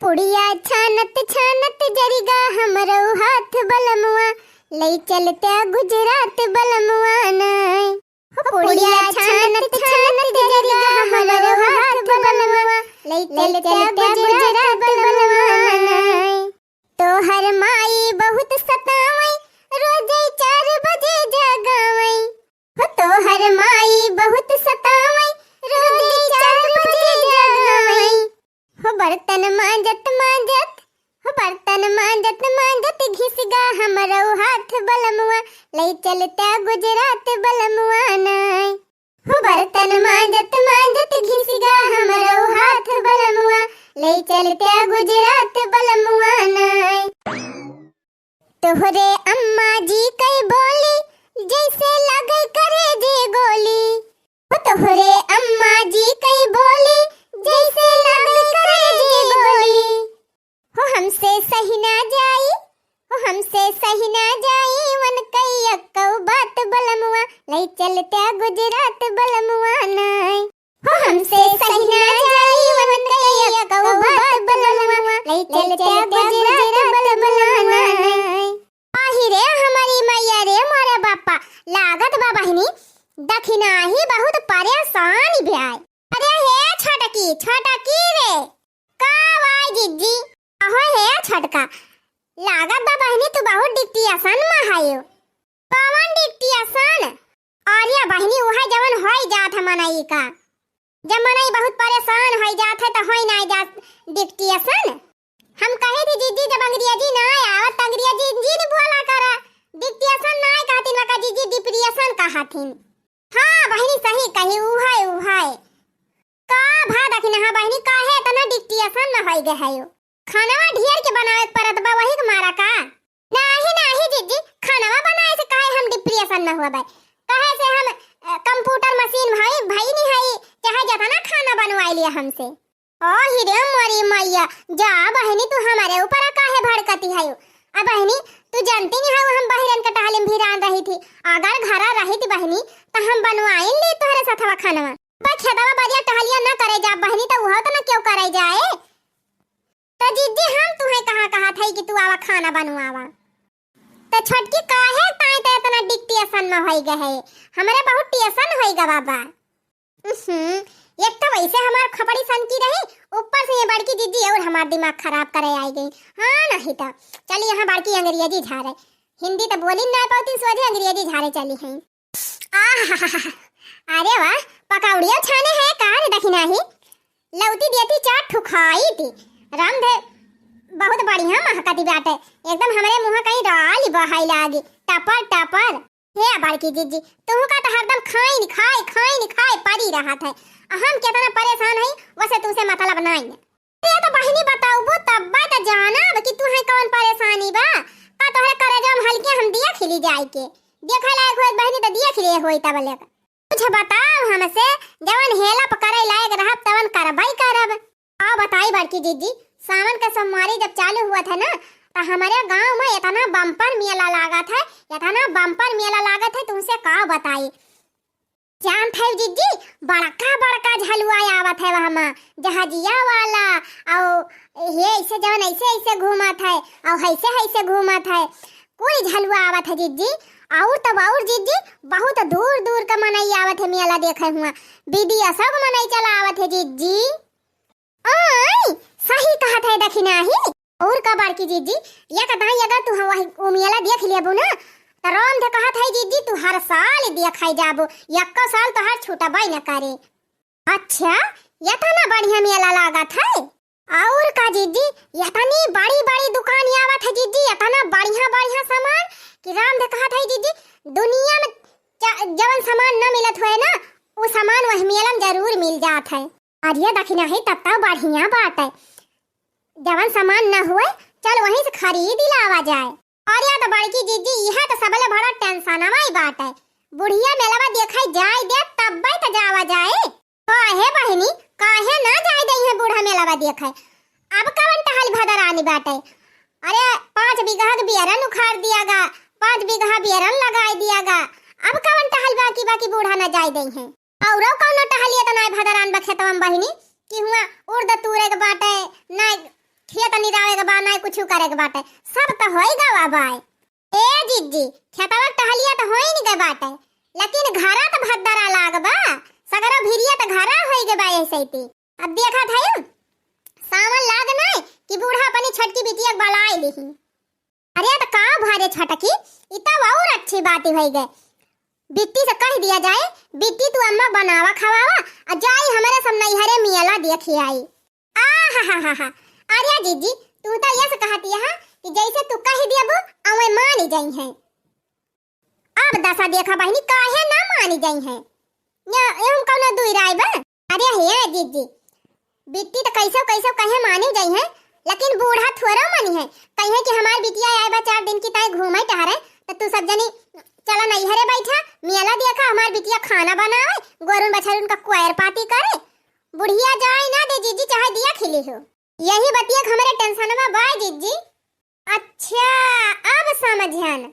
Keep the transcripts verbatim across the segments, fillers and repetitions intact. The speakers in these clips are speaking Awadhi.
पुड़िया छानत छानत जरिगा हमरो हाथ बलमुआ, लई चलत्या गुजरात बलमुआ नाय। हो पुड़िया छानत छानत जरिगा हमरो हाथ बलमुआ, लई चलत्या गुजरात बलमुआ नाय। तोहर माई बहुत सतावै, रोजै चार बजे जगावै। हो तोहर माई बहुत सतावै, रोजै चार बजे जगावै। हो बर्तन मांजत मांजत, हो बर्तन मांजत मांजत घिसगा हमरो हाथ बलमुआ, लई चलत्या गुजरात बलमुआ नाय। हो बर्तन मांजत मांजत घिसगा हमरो हाथ बलमुआ, लई चलत्या गुजरात बलमुआ नाय। तोहरे अम्मा जी कई बोली, जैसे लागे करेजे गोली। हो तोहरे अम्मा जी कई बोली, जैसे लागे करेजे गोली। हो हमसे सही ना जाई, हो हमसे सही ना जाई, वन कई अक्कौ बात बलमुआ, लई चलत्या गुजरात बलमुआ नाय। हो हमसे सही ना जाई, वन कई अक्कौ बात बलमुआ, लई चलत्या गुजरात बलमुआ नाय। आही रे हमरी मैया रे मोरे बापा, लागत बा बहिनी, दखिनाही बहुत परेशान ब्याय। अरे हे छोटकी, छोटकी रे, का वाई जिज्जी? अहो हे छोटका, लागत बा बहिनी तू बहुत डिप्टी असन मा हयो। कवन डिप्टी असन? अरे बहिनी उहै जवन होई जात है मनई का। जब मनई बहुत परेशान होई जात है त होई नाई जात डिप्टी असन। हम कहे थी जिज्जी जब अंग्रेजी नाई आवत त अंग्रेजी जिन बोला करा। डिप्टी असन नाई कहतिन वका जिज्जी डिप्रेशन कहतिन। हाँ बहिनी सही कही उहै उहै। का भा दखिनहा बहिनी काहे एतना डिप्टी असन मा होई गए हयो? खानवा ढेर के बनावे के परत बा वही के मारा का? नाही नाही जिज्जी, खानवा बनाए से काहे हम डिप्रेशन मा हुआ बा? काहे से हम अ, कंप्यूटर मशीन भई भई नहीं हई, चाहे जतना खाना बनवाई लिया हमसे। ओ हिरे मोरी मैया, जा बहिनी तू हमरे ऊपर काहे भड़कती हयो? अब बहिनी तू जानती नहीं हयो हम बहिरन के टहलिम भिरान रही थी, अगर घरा रही थी बहिनी त हम बनवाइन ली तोहरे सथवा खानवा। पर खेतवा बरिया टहलिया न करे जा बहिनी त उहो त न क्यों करे जाए। त जिज्जी हम तुहे कहा कहा थई कि तू आवा खाना बनवावा। त छोटकी काहे ताई त एतना डिप्टी असन मा होई गए है? हमरे बहुत टियसन होई गा बाबा। उहुं, एक तो वैसे हमार खपड़ी सनकी रही, ऊपर से ये बड़की जिज्जी और हमार दिमाग खराब करे आई गई। हाँ नहीं त चली यहाँ बड़की अंग्रेजी झारे, हिंदी त बोली ना पावती, सोझे अंग्रेजी झारे चली हैं। आहा, अरे वाह, पकौड़िया छाने है का रे दखिनाही? लौती देती चार ठुकाई थी। रामधे बहुत बढ़िया महकती बाटे, एकदम हमरे मुँह कहीं डाली बहाई लागी, टपर टपर। हे बड़की जिज्जी, तुहू का त हरदम खाइन खाए, खाइन खाए पड़ी रहत है। आ हम केतना परेशान हई, वसे तुसे मतलब नाई। ये त बहिनी बताउबू तब्बे त जानब कि तुहे कवन परेशानी बा। का तोहरे करेजवा में हल्के हम दिया खिली जाई के? देखे लायक होई बहिनी त दिया खिली होई तब लेक। कुछ बताओ हमसे, जवन हेल्प करे लायक रहब तवन करबई करब। आओ बताई बड़की जिज्जी, सावन के सोमवारी जब चालू हुआ था ना, त हमरे गाँव में एतना बम्पर मेला लागत है, एतना बम्पर मेला लागत है, तुमसे का बताई। जानत है जिज्जी, बड़का बड़का झलुआ आवत है वहाँ मा, जहाजिया वाला, और ये ऐसे जवन ऐसे ऐसे घूमत है, और ऐसे ऐसे घूमत है, कोई झलुआ आवत है जिज्जी। और तब और जिज्जी, बहुत दूर दूर का मनई आवत है मेला देखे हुआ, विदेशों का मनई चला आवत है जिज्जी। आई, सही कहत है दखिनाही। और का बड़की जिज्जी, एक दाई अगर तू वही उ मेला देख लेबू ना, त रामधे कहत है जिज्जी तू हर साल देखे जाबू, यक्को साल तोहार छूटबे न करे। अच्छा, एतना बढ़िया मेला लागत है? और का जिज्जी, एतनी बड़ी बड़ी दुकान आवत है जिज्जी, एतना बढ़िया बढ़िया सामान कि रामधे कहत है जिज्जी दुनिया में ज-, जवन सामान न मिलत होए ना, उ सामान वही मेला में जरूर मिल जात है। अरे दखिनाही, तब त बढ़िया बात है, जवन सामान न हुए, चल वहीं से खरीद लावा जाए। अरे त बड़की जिज्जी, इहे त सबले बड़ा टेंशनवा ही बात है, बुढ़िया मेलवा देखे जाए दे तब्बे त जावा जाए। काहे बहिनी, काहे ना जाए दई है बूढ़ा मेलवा देखे? अब कवन टहल भदरानी बाटे? अरे पाँच बीघा के बियरन उखाड़ दिया गा, पाँच बीघा बियरन लगाए दिया गा, अब कवन टहल बाकी बाकी बूढ़ा ना जाए दई है? औरो कौनो टहलिया त नाय भदरान बा खेतवा में बहिनी, कि हुआ उर्द तूरे के बाटे, नाय खेत निरावे के बा, नाहीं कुछ करे के बाटे, सब त होई गवा बाय। ए जिज्जी, खेतवा के टहलिया त होई नहीं गए बाटे, लेकिन घरा त भद्दरा लाग बा, सगरो भिरिया त घरा होई गए बा ऐसे ही। अब देखा था यू, सावन लाग नाहीं कि बूढ़ा अपनी छोटकी बिटिया के बलाई लिही। अरे त का भरे छोटकी, इ त और अच्छी बात होई गए। बिट्टी से कह दिया जाए, बिट्टी तू अम्मा बनावा खवावा, आ जाई हमरे सब नैहरे मेला देखी आई। आ हा हा हा हा। अरे जिज्जी, तू त यस कहती है कि जैसे तू कह देबू, अवे मानी जाई है। अब दशा देखा बहिनी, काहे ना मानी जाई है, ये, ये हम कौनो दुई राय बा। अरे हे जिज्जी, बिट्टी त कैसो कैसो कहे मानी जाई है, लेकिन बूढ़ा थोड़ा मानी है। कहे कि हमार बिटिया आए बा चार दिन की ताई घूमे टहरे, त तू सब जनी चला नैहरे बैठा, मेला देखा, हमार बिटिया खाना बनावे, गोरुन बछरुन का कोयर पाती करे। बुढ़िया जाए ना दे जिज्जी, चाहे दिया खिली हो। यही बतिया के हमरे टेंशन में बाय जिज्जी। अच्छा, अब समझन।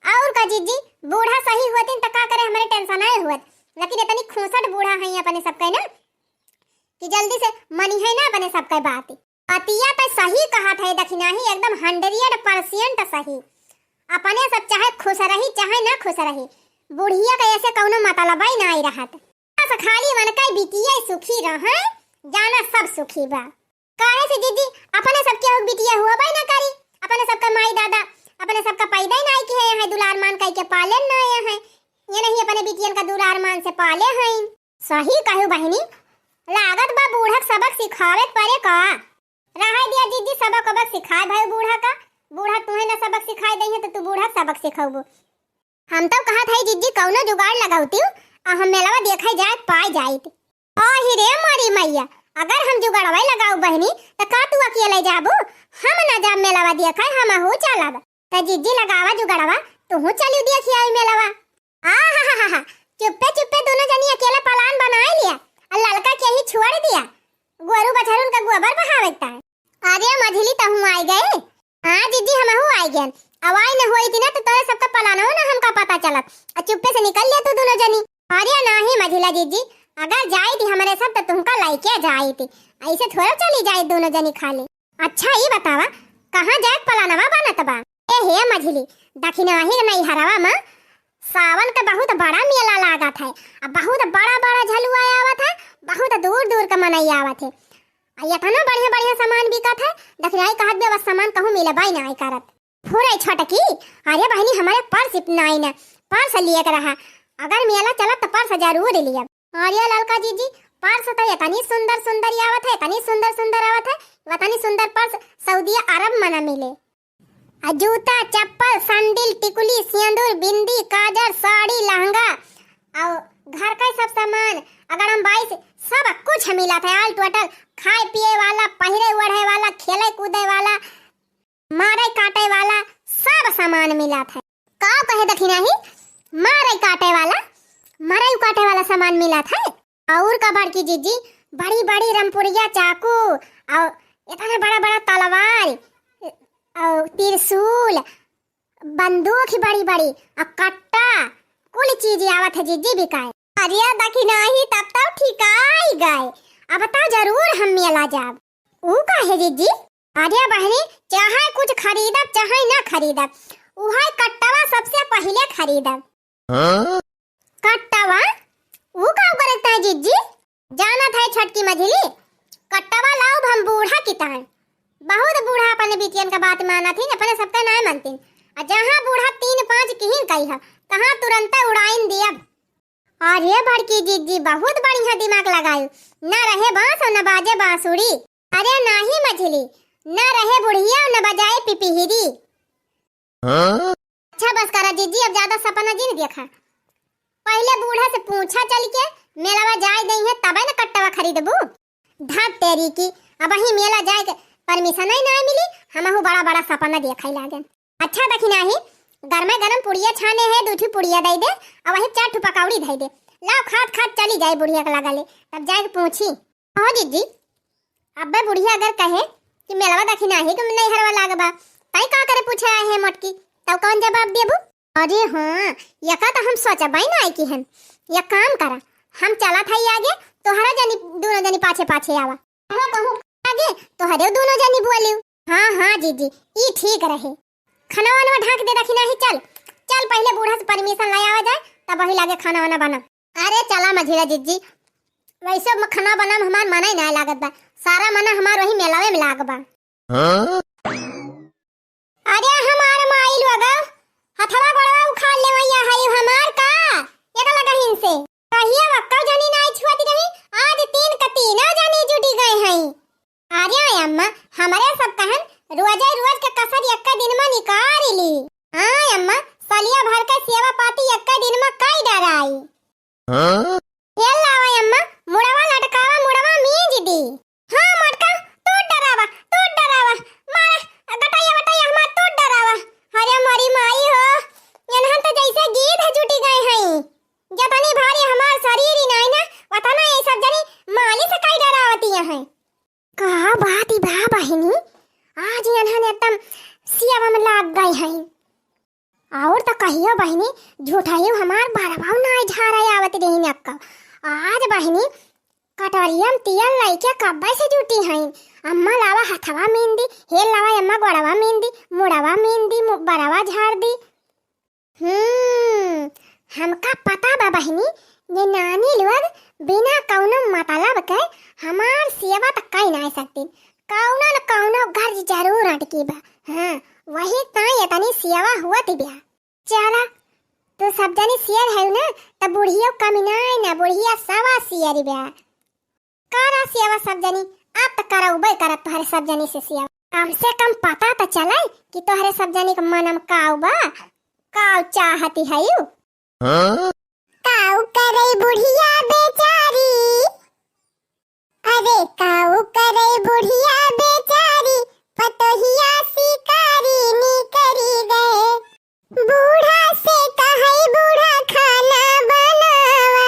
और का जिज्जी, बूढ़ा सही होतिन त का करे, हमरे टेंशन आए हुअत, लेकिन इतनी खूंसट बूढ़ा है अपने सबके ना कि जल्दी से मनी है ना अपने सबके बात। अतिया त सही कहा था दखिनाही, एकदम हंड्रेड परसेंट सही। अपने सब चाहे खुश रही चाहे ना खुश रही, बुढ़िया के ऐसे कौनो मतलब ही ना रहत। बस खाली मन का बिटिया सुखी रहे, जाना सब सुखी बा। काहे से जिज्जी, अपने सबके हुक बिटिया हुआ बाई ना करी, अपने सबका माई दादा अपने सबका पैदा ही ना किहे हैं, दुलार मान कई के पाले ना हैं, ये नहीं अपने बिटियन का दुलार मान से पाले हैं। सही कहू बहिनी, लागत बा बूढ़क सबक सिखावे के परे का। रहे दिया जिज्जी, सबक सबक सिखाए भाई बूढ़ा का, बूढ़ा तुहे ना सबक सिखाए दई है तो तू बूढ़ा सबक सिखौबू। हम तो कहत हई जिज्जी कौनो जुगाड़ लगौतिउ, आ हम मेलवा देखे जाए पाए जाइत। आही रे मोरी मैया, अगर हम जुगाड़वा लगाऊ बहिनी, त का तू अकेले जाबू? हम ना जाब मेलवा देखे, हमहू चलब। त जिज्जी लगावा जुगाड़वा, तुहू चलिउ देखी आई मेलवा। आ हा हा हा हा, चुप्पे चुप्पे दोनों जनी अकेला प्लान बनाए लिया, आ ललका के ही छोड़ दिया, गोरू बछरुन का गोबर बहावे के ताई। अरे मझिली, तहूँ आई गए? हाँ जिज्जी, हमहू आई गए। अब आई न होई थी ना तो तोरे सबका प्लानो ना हमका पता चलत। आ चुप्पे से निकल लिया तू दोनों जनी। अरे नाही मझिला जिज्जी, अगर जाई थी हमरे सब तो तुमका लइके जाई थी, ऐसे थोड़ा चली जाई दोनों जनी खाली। अच्छा ई बतावा, कहाँ जाए के प्लानवा बनत बा? ए हे मझिली, दखिनाही के नैहरवा में सावन के बहुत बड़ा मेला लागत है, आ बहुत बड़ा बड़ा झलुआ आवत है, बहुत दूर दूर के मनई आवत है। आ इतना बढ़िया बढ़िया सामान बिकत है, दखिनाही कहत बे बस सामान कहूँ मिलबे नाहीं करत। फुरै छोटकी, अरे बहिनी, हमरे पर्स नाई न, पर्स लिए के रहा। अगर मेला चलत त पर्स जरूर लियब। अरे ललका जिज्जी, पर्स त इतनी सुंदर सुंदर आवत है, इतनी सुंदर सुंदर आवत है, इतनी सुंदर पर्स सऊदिया अरब में न मिले। आ जूता, चप्पल, सैंडल, टिकुली, सिंदूर, बिंदी, काजर, साड़ी, लहंगा, और घर का सब सामान, अगर हम बाईस, सब कुछ मिलत है, all total, खाए पिए वाला, पहिरे ओढ़े वाला, खेले कूदे वाला, मारे काटे वाला सब सामान मिलत है। का कहे दखिनाही? मारे काटे वाला, मरई काटे वाला सामान मिलत है। और का बड़की जिज्जी, बड़ी बड़ी रमपुरिया चाकू, और इतना बड़ा बड़ा तलवार, और त्रिशूल, बंदूक ही बड़ी बड़ी, और कट्टा, कुल चीज आवत है जिज्जी बिकाए। अरे दखिनाही, तब तो ठिकाई गए, अब तो जरूर हम मेला जाब। ऊ काहे जिज्जी? अरे बहिनी, चाहे कुछ खरीदब चाहे ना खरीदब, उहे कट्टवा सबसे पहिले खरीदब। हाँ? कट्टवा? ऊ का करे के ताई जिज्जी? जानत है छोटकी मझिली, कट्टवा लाउब हम बूढ़ा की ताई। बहुत बूढ़ा अपने बिटियन का बात मानत ही, अपने सबका नाय मानतीन। आ जहाँ बूढ़ा तीन पाँच किहिन कही है, तहाँ तुरंते उड़ाइन दियब। अरे बड़की जिज्जी, बहुत बढ़िया दिमाग लगायू। न रहे बांस और न बाजे बांसुरी। अरे नाही मझिली, न रहे बुढ़िया और न बजाए पिपिहिरी। हाँ? अच्छा बस करा जिज्जी, अब ज्यादा सपना जिन देखा। पहिले बूढ़ा से पूछा चल के, मेलावा जाए दई है तबे न कट्टवा खरीदबू। धात तेरी की, अबही मेला जाए के परमिशन ही ना मिली, हमहू बड़ा बड़ा सपना देखे लागे। अच्छा दखिनाही, गरमे गरम पुड़िया छाने है, दू ठू पुड़िया दे दे, अबही चार ठू पकौड़ी दे दे। लाओ खात खात चली जाए बुढ़िया के लगा ले, तब जाए के पूछी। कहो जिज्जी, अब्बे बुढ़िया अगर कहे कि मेलवा दखिनाही के नैहरवा लाग बा, तई का करे पूछे आए है मोटकी, तब कौन जवाब देबू? अरे हाँ, यका तो हम सोचबे ना आई कि हन। एक काम करा, हम चलत हई आगे, तोहरा जनी, दोनों जनी पाछे पाछे आवा। हाँ, कहूँ आगे तोहरे दोनों जनी बोलियो। हाँ, हाँ जीजी, ई ठीक रहे। खाना वाना ढाक दे दखिनाही, चल, चल पहिले बूढ़ा से permission ले आवा जाए, तब वही लागे खाना वाना बना। अरे चला मझिला जीजी, वैसे म-, खाना बना में हमार मना ही ना लागत बा, सारा मना हमार वही मेलावे में लाग बा। हाँ? अरे हमार माई लोग, हथवा गोड़वा उखाड़ लेवैया हई हमार का? एक लगहिन से। कहिया वक्का जनी नाई छुअत रही, आज तीन का तीनों जनी जुटी गए हई। अरे अम्मा, हमरे सब कहन रोजे रोज के कसर एक्के दिन में निकाल ली। हाँ अम्मा, सलिया भर के सेवा पाती एक्के दिन में कई डराई। हाँ? हेल लावा अम्मा, मुड़वा लटकावा, मुड़वा मीज दी। हाँ मटका, तू डरावा, तू डरावा, मारा गटैया वटैया हमार तू डरावा। अरे मोरी माई हो, एनहन तो जैसे गीध जुटी गए हई। जतनी भारी हमार शरीर ही नाई ना, वतना ये सब जनी मालिश कई डरावती हैं। का बात ही बा बहिनी, आज एनहन एकदम सियावा में लाग गए हई। और त कहियो बहिनी, झूठाइयो हमार बरवाऊ नाई झारे आवत रही नक्का। आज बहिनी, कटोरिया में तेल लइके कब्बे से जुटी हईन। अम्मा लावा हथवा मीन दी, हेल लावा अम्मा गोड़वा मीन दी, मुड़वा मीन दी, मु-, बरवा झाड़ दी। हम्म, हमका पता बा बहिनी, ये नानी लोग बिना कौनो मतलब के हमार सेवा त कई नाई सकती। कौनो न कौनो गर्ज जरूर अटकी बा। हाँ, वही ताई इतनी सेवा हुआ थी ब्या। चला, तू सब जनी शेर है ना, त बुढ़ियो कमी नाई ना, बुढ़िया सवा शेर ब्या। करा सेवा सब जनी, अब त करउबे करत तोहरे सब जनी से सेवा। कम से कम पता त चले कि तोहरे सब जनी के मनम काउ बा, काउ चाहती हयू। हाँ? काउ करे बुढ़िया बेचारी, अरे काउ करे बुढ़िया बेचारी, पतोहिया शिकारी निकरी गए। बूढ़ा से कहई बूढ़ा खाना बनावा,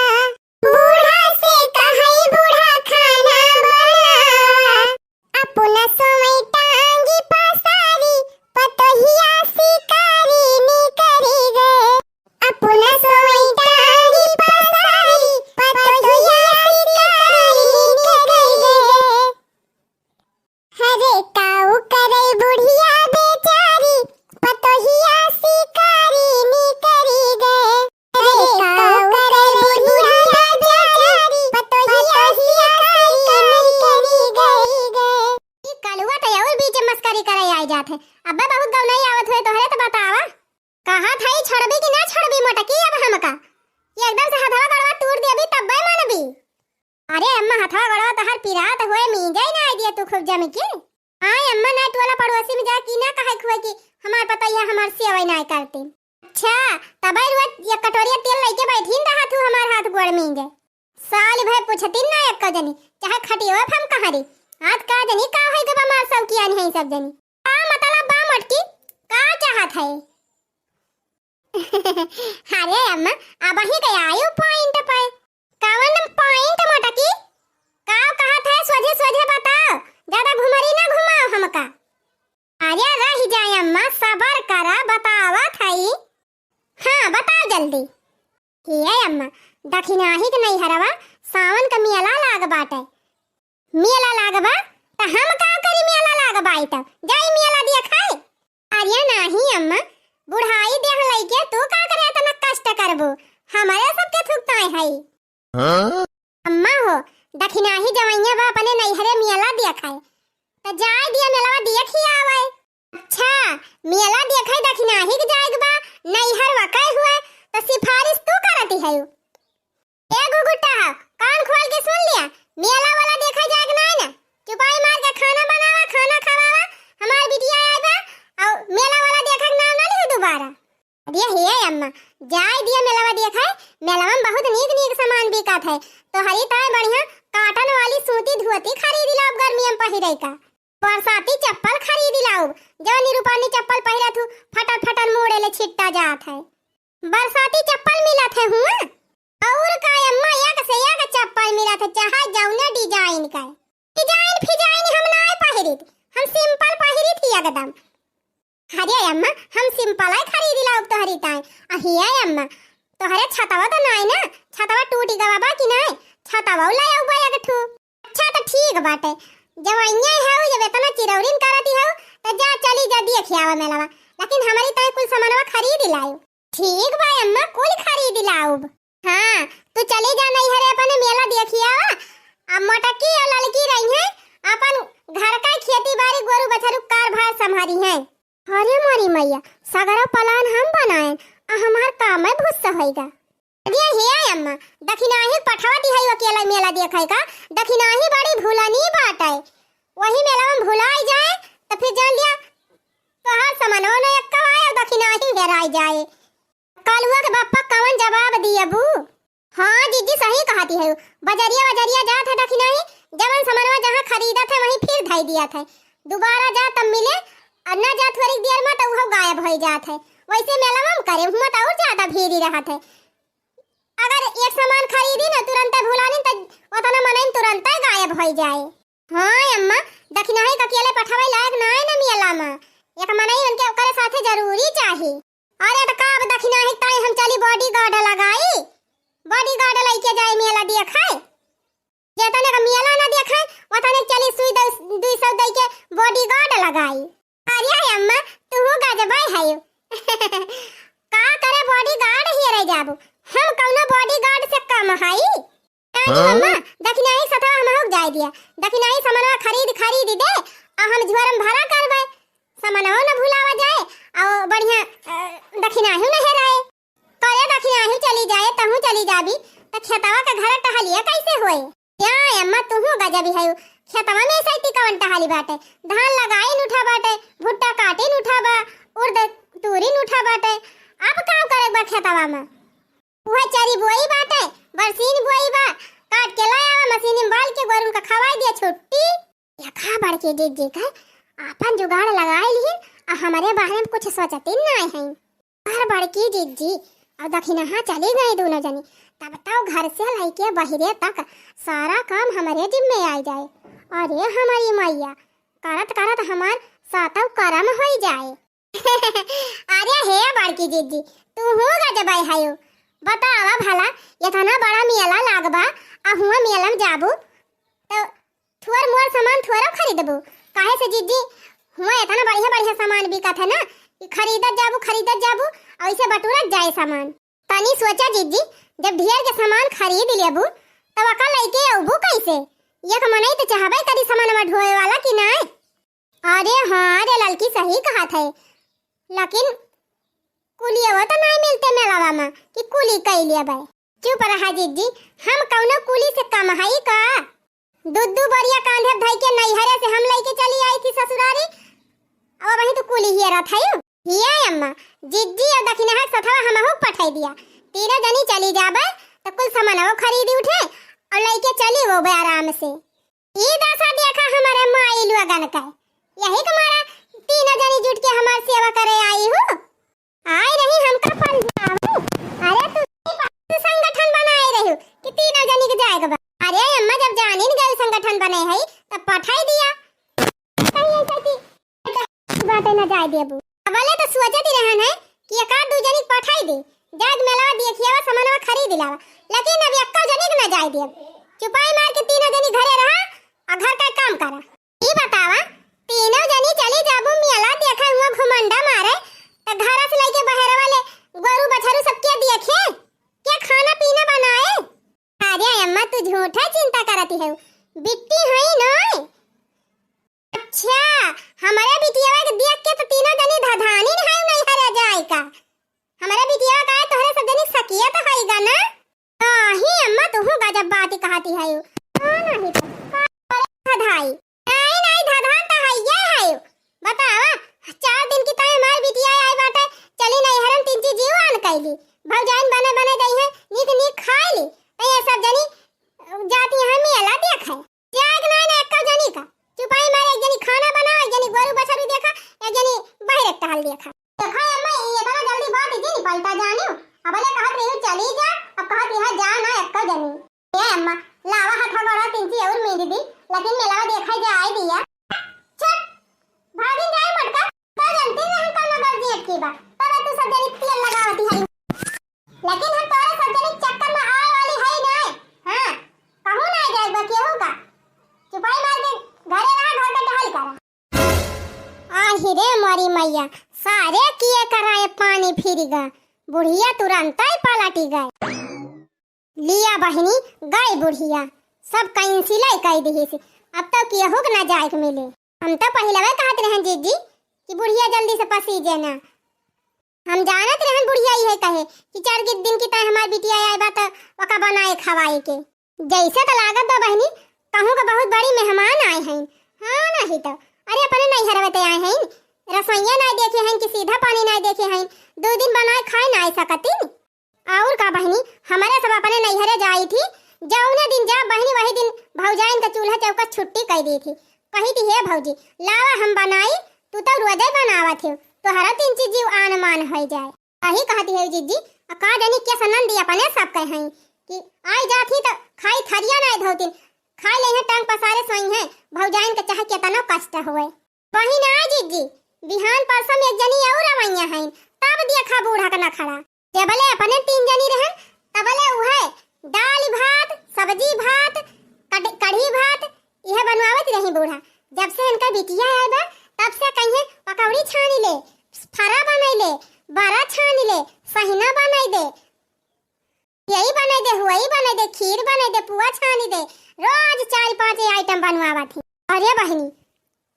बूढ़ा से कहई बूढ़ा खाना बनावा। अपना सोई टांगी पसारी, पतोहिया शिकारी निकरी गए। अपना सोई टांगी पसारी, पतोहिया शिकारी निकरी गए। हरे काऊ करे बुढ़िया बेचारी, पतोहिया शिकारी निकरी गए। हरे काऊ करे बुढ़िया बेचारी, पतोहिया शिकारी निकरी गए। ई कलुआ त और बीच में मस्करी करे आई जात है। अब्बे बहुत गौनई आवत हुए तोहरे त बतावा। कहा था ई छोड़बी कि ना छोड़बी मोटकी अब हमका? ये एकदम से हथवा गड़वा तूर देबी तब्बे मानबी। अरे अम्मा, हथवा गोड़वा तोहार पिरात होए, मींजई ना आई दिया तू खूब जम के। आय अम्मा, ना टोला पड़ोसी में जा की ना कहे खुए कि हमार पतोहिया हमार सेवई ना करती। अच्छा, तबे रोज एक कटोरिया तेल लेके बैठीन रहा तू हमार हाथ गोड़ मींजे। साल भर पूछतीन ना एक्को जनी, चाहे खटियो फम कहारी। आज का जनी का होई गबा मार सब किया नहीं सब जनी। का मतलब बा मोटकी, का चाहत है? अरे अम्मा, अब ही गया आयु point पे। कवन point मोटकी? का कहत है, सोझे सोझे बताओ, ज्यादा घुमरी ना घुमाओ हमका। अरे रह जाए अम्मा, सबर करा, बतावत हई। हाँ, बताओ जल्दी। हे अम्मा, दखिनाही के नैहरवा सावन का मेला लाग बाटे। मेला लाग बा? त हम का करी मेला लाग बाई त? जाई मेला देखाई? अरे नाही अम्मा, बुढ़ाई देह लइके तू का करे इतना कष्ट करबू? हमरे सबके थुकताए हई। हाँ? अम्मा हो, दखिनाही जवैया बा अपने नैहरे मेला देखाए। त जाए दिया मेलवा देख ही आवे। अच्छा, मेला देखे दखिनाही के जाए के बा, नैहर वकै हुए, त सिफारिश तू करती है? ए गुगुट्टा, कान खोल के सुन लिया, मेला वाला देखे जाए के नाई ना। चुपाई मार के खाना बनावा, खाना खवावा, हमार बिटिया आई बा, और मेला वाला देखे के नाम ना लिहे दोबारा। अरे हे अम्मा, जाए दिया मेलवा देखे, मेलवा में बहुत नीक नीक सामान बिकात है। तोहरी ताई बढ़िया cotton वाली सूती धोती खरीद लाओ गर्मिया में पहिरे का। बरसाती चप्पल खरीद लाओ, जौन निरूपानी चप्पल पहिरत हूँ, फटल फटल मोड़े ले छिट्टा जात है। बरसाती चप्पल मिलत है हुआ? और का अम्मा, एक से एक चप्पल मिलत है, चाहे जौने design का। Design फिजाइन हम नाय पहिरित, हम simple पहिरित ही एकदम। अरे अम्मा, हम simple ही खरीद लाउब तोहरी ताई। अहिए अम्मा, तोहरे छतवा तो नाय ना, छतवा टूटी गवा बा कि नाय? छतवा ले आउबा एक ठू। अच्छा तो ठीक बाटे, जब अइया हऊ, जब एतना चिरौरिन करती हऊ, त जा चली जा देखि आवा मेलवा। लेकिन हमरी ताई कुल सामानवा खरीद लायो। ठीक बा अम्मा, कुल खरीद लाउब। हाँ, तू चली जा नैहरे अपने मेला देखि आवा। अब मोटकी और ललकी रही हैं, अपन घर का खेती बारी गोरू बछरू कार भार संभारी हैं। अरे मोरी मैया, सगरो plan हम बनाएन, आ हमार कामे भुस्सा होइगा। अरे हे अम्मा, दखिनाही पठवा दिहई अकेला मेला देखै का, दखिनाही बड़ी भूलनी बाटे। वही मेला में भुलाई जाए, त फिर जान लिया, तोहार समनवा न एक्का आए, दखिनाही हेराई जाए। कलुआ के बापा कवन जवाब दियबू? हाँ जिज्जी, सही कहती है। बजरिया बजरिया जात है दखिनाही, जवन समनवा जहाँ खरीदत है वहीं फिर धई दियत है। दोबारा जा तब मिले, और ना जा थोड़ी देर में तो उहो गायब हो जात है। वैसे मेला में करे, हुआ तो और ज्यादा भीड़ ही रहत है। अगर एक सामान खरीदी ना तुरंते भुलानी तो उतना मनई तुरंते गायब हो जाए। हाँ अम्मा, दखिनाही का अकेले पठावे लायक ना है ना मेला में। एक मनई उनके ओकरे साथे जरूरी चाही। अरे त का अब दखिनाही ताई हम चली bodyguard लगाई? Bodyguard लइके जाए मेला देखे? जेतने का मेला ना देखे, ओतने चली सुई दे, दुई सौ दे के bodyguard लगाई। अरे अम्मा, तू गजबै है। का करे bodyguard हियरे जाबू? हम कौनो bodyguard से कम हई? नानी हाँ? अम्मा, दखिनाही सथवा हमहू के जाए दिया। दखिनाही समनवा खरीद, खरीद दे, आ हम झोरम भरा करबे। समनवा न भुलावा जाए, आ बढ़िया, अ, दखिनाही न हेराए। करे दखिनाही चली जाए, तहू चली जाबी, त खेतवा के घर टहलिया कैसे होए? या अम्मा, तुहू गजबी है। खेतवा में सैती कवन टहली बाटे? धान लगाई न उठा बाटे, भुट्टा काटी न उठा बा, उर्द तूरी न उठा बाटे। अब का करे बा खेतवा में? उहे चरी बोई बाटे, बरसीन बोई बा, काट के लाए आवा, मशीन में बाल के गोरुन का खवाई दिया, छुट्टी। देखा बड़की जिज्जी का आपन जुगाड़ लगाए लिहिन, आ हमरे बारे में कुछ सोचती नाय है। पर बड़की जिज्जी और दखिनहा चली गई दोनों जनी, तब तो घर से लइके बहिरे तक सारा काम हमरे जिम्मे आई जाए। अरे हमारी मैया, करत करत हमार सातव करम होई जाए। अरे हे बड़की जिज्जी, तू हूँ गजबै हयो। बतावा भला, इतना बड़ा मेला लागबा, आ हुआ मेला में जाबू, तो थोर मोर सामान थोरो खरीदबू। काहे से जिज्जी, हुआ इतना बढ़िया बढ़िया सामान बिकत है ना, कि खरीदत जाबू, खरीदत जाबू, और इसे बटुरत जाए सामान। तनी सोचा जिज्जी, जब ढेर के सामान खरीद लेबू, तब अका लइके अबू कैसे? एक मनई तो चाहबे करी सामानवा ढोए वाला कि नाय? अरे हाँ रे ललकी, सही कहत है, लेकिन कुलियवा तो नाय मिलते मेलावा में कि कुली कई लेबै। चुप रहा जिज्जी, हम कौनो कुली से कम हई का? दू दू बोरिया कांधे धई के नैहरे से हम लइके चली आई थी ससुरारी, अब वहीं तो कुली हियरत है। हिया अम्मा, जिज्जी और दखिनहा के सथवा हमहू के पठाई दिया, तीनों जनी चली जाबै तो कुल सामानवा खरीदी उठे और लइके चली वो आराम से। ई दशा देखा हमारे माई लोगन का, यही के मारा तीनों जनी जुट के हमार सेवा करे आई हो। आई रही हमका पल जावे। अरे तू, तू संगठन बनाए रही कि तीनों जनी के जाए के बा। अरे अम्मा, जब जानी न गए संगठन बने है तब पठाई दिया। कहीं ऐसा कि बाटे न जाए देबू। अबले तो सोचत ही रहन है कि एक आध दू जनी के पठाई दी, जाग मेलावा देखियावा, सामानवा खरीद लावा, लेकिन अब एक्का जनी के न जाए देब। चुपाई मार के तीनों जनी घरे रहा और घर का काम करा। ई बतावा, तीनों जनी चली जाबू मेला देखे हुआ घुमंडा मारे, त घरा से लइके बहरे वाले गोरू बछरू सब के देखे, के खाना पीना बनाए? अरे अम्मा, तू झूठा चिंता करती है, बिट्टी है ना। अच्छा, हमारे बिटिया के देख के तो तीनों जनी धधानी नहीं है, नहीं हरा जाए का। हमारे बिटिया का है, तोहरे सब जनी सकिया तो होइगा ना। नाही अम्मा, तुहू गजब बात कहती है। का नाही तो, का करे धधाई? नाही, नाही, धधान तो है, ये है। बतावा, चार दिन की ताई हमार बिटिया आई बाटे, चली नैहरन तीन चीज जीवान कैली। भौजाइन बने बने गई है, नीक नीक खाई ली। तो ये सब जनी जाती है मेला देखे। जाए के नाही ना एक्का जनी का। चुपाई मारे एक जनी खाना बनाओ, एक जनी गोरू बछरू देखा, एक जनी बहरे टहल देखा। देखा अम्मा, ये इतना जल्दी बात इजी नहीं पलटा जानियो। अब ले कहत रही चली जा, अब कहत यहाँ जा ना एक्का जनी। ए अम्मा, लावा हाथ गोड़ा तिनची और मीज दी, लेकिन मेलावा देखा जाए दिया। छट, भागिन जाए मटका, तो जनती नहीं कौनो गलती अटकी बा, तब तू सब जनी तेल लगावती है। लेकिन हम तोरे सब जनी चक्कर में आए वाली है नहीं। हाँ, कहूँ ना जाए बा केहू का। चुपाई मार के घरे अरे मोरी मैया, सारे किए कराए पानी फिर गा, बुढ़िया तुरंतै पलटि गए। लिया बहिनी, गए बुढ़िया, सब कैंसिलै कइ दिहिस। अब तउ केहू क न जाए क मिले। हम तउ पहिलवै कहत रहन जिज्जी कि बुढ़िया जल्दी से पसीजे ना। हम जानत रहन बुढ़िया इहै कहे कि चार के दिन की तय हमार बिटिया आए बा त ओका बनाए खवाए के। जैसे त लागत बा बहिनी, कहूँ क बहुत बड़ी मेहमान आए हैं। हाँ नहीं तउ, अरे अपने नैहरवै तय आए हैं, रसोइया नाहीं देखे हैं कि सीधा पानी नाहीं देखे हैं, दुइ दिन बनाए खाए नाहीं सकतिन। अउर का बहिनी, हमरे सब अपने नैहरे जाइत ही, जउने दिन जा बहिनी वही दिन भौजाइन क चूल्हा चौका छुट्टी कइ दीत ही। कहित ही, "हे भौजी, लावा हम बनाई, तू तउ रोजै बनावत हिउ, तोहरौ तीन चीज जीव आन मान होइ जाए।" अही कहत ही, "हे जिज्जी, अ का जानी के सनन दी अपने सब कहे हैं कि आइ जात ही तउ खाई थरिया नाहीं धोतिन, खाइ लेइहैं टंग पसारे सोइहैं, भौजाइन क चाहे केतनो कष्ट होए।" बहिन, आ जिज्जी, बिहान परसों में एक जनी अउर अवइया हइन, तब देखा बूढ़ा क नखरा। जबले अपने तीन जनी रहन, तबले उहै दाल भात, सब्जी भात, कट-, कढ़ी भात, इहै बनवावत रही बूढ़ा। जब से इनका बिटिया आए बा, तब से कहिहैं पकौड़ी छानी ले, फरा बनाइ ले, बरा छानी ले, सहिना बनाइ दे, यही बनाइ दे, हुवई बनाइ दे, खीर बनाइ दे, पुआ छानी दे, रोज चार पाँच item बनवावत ही। अरे बहिनी,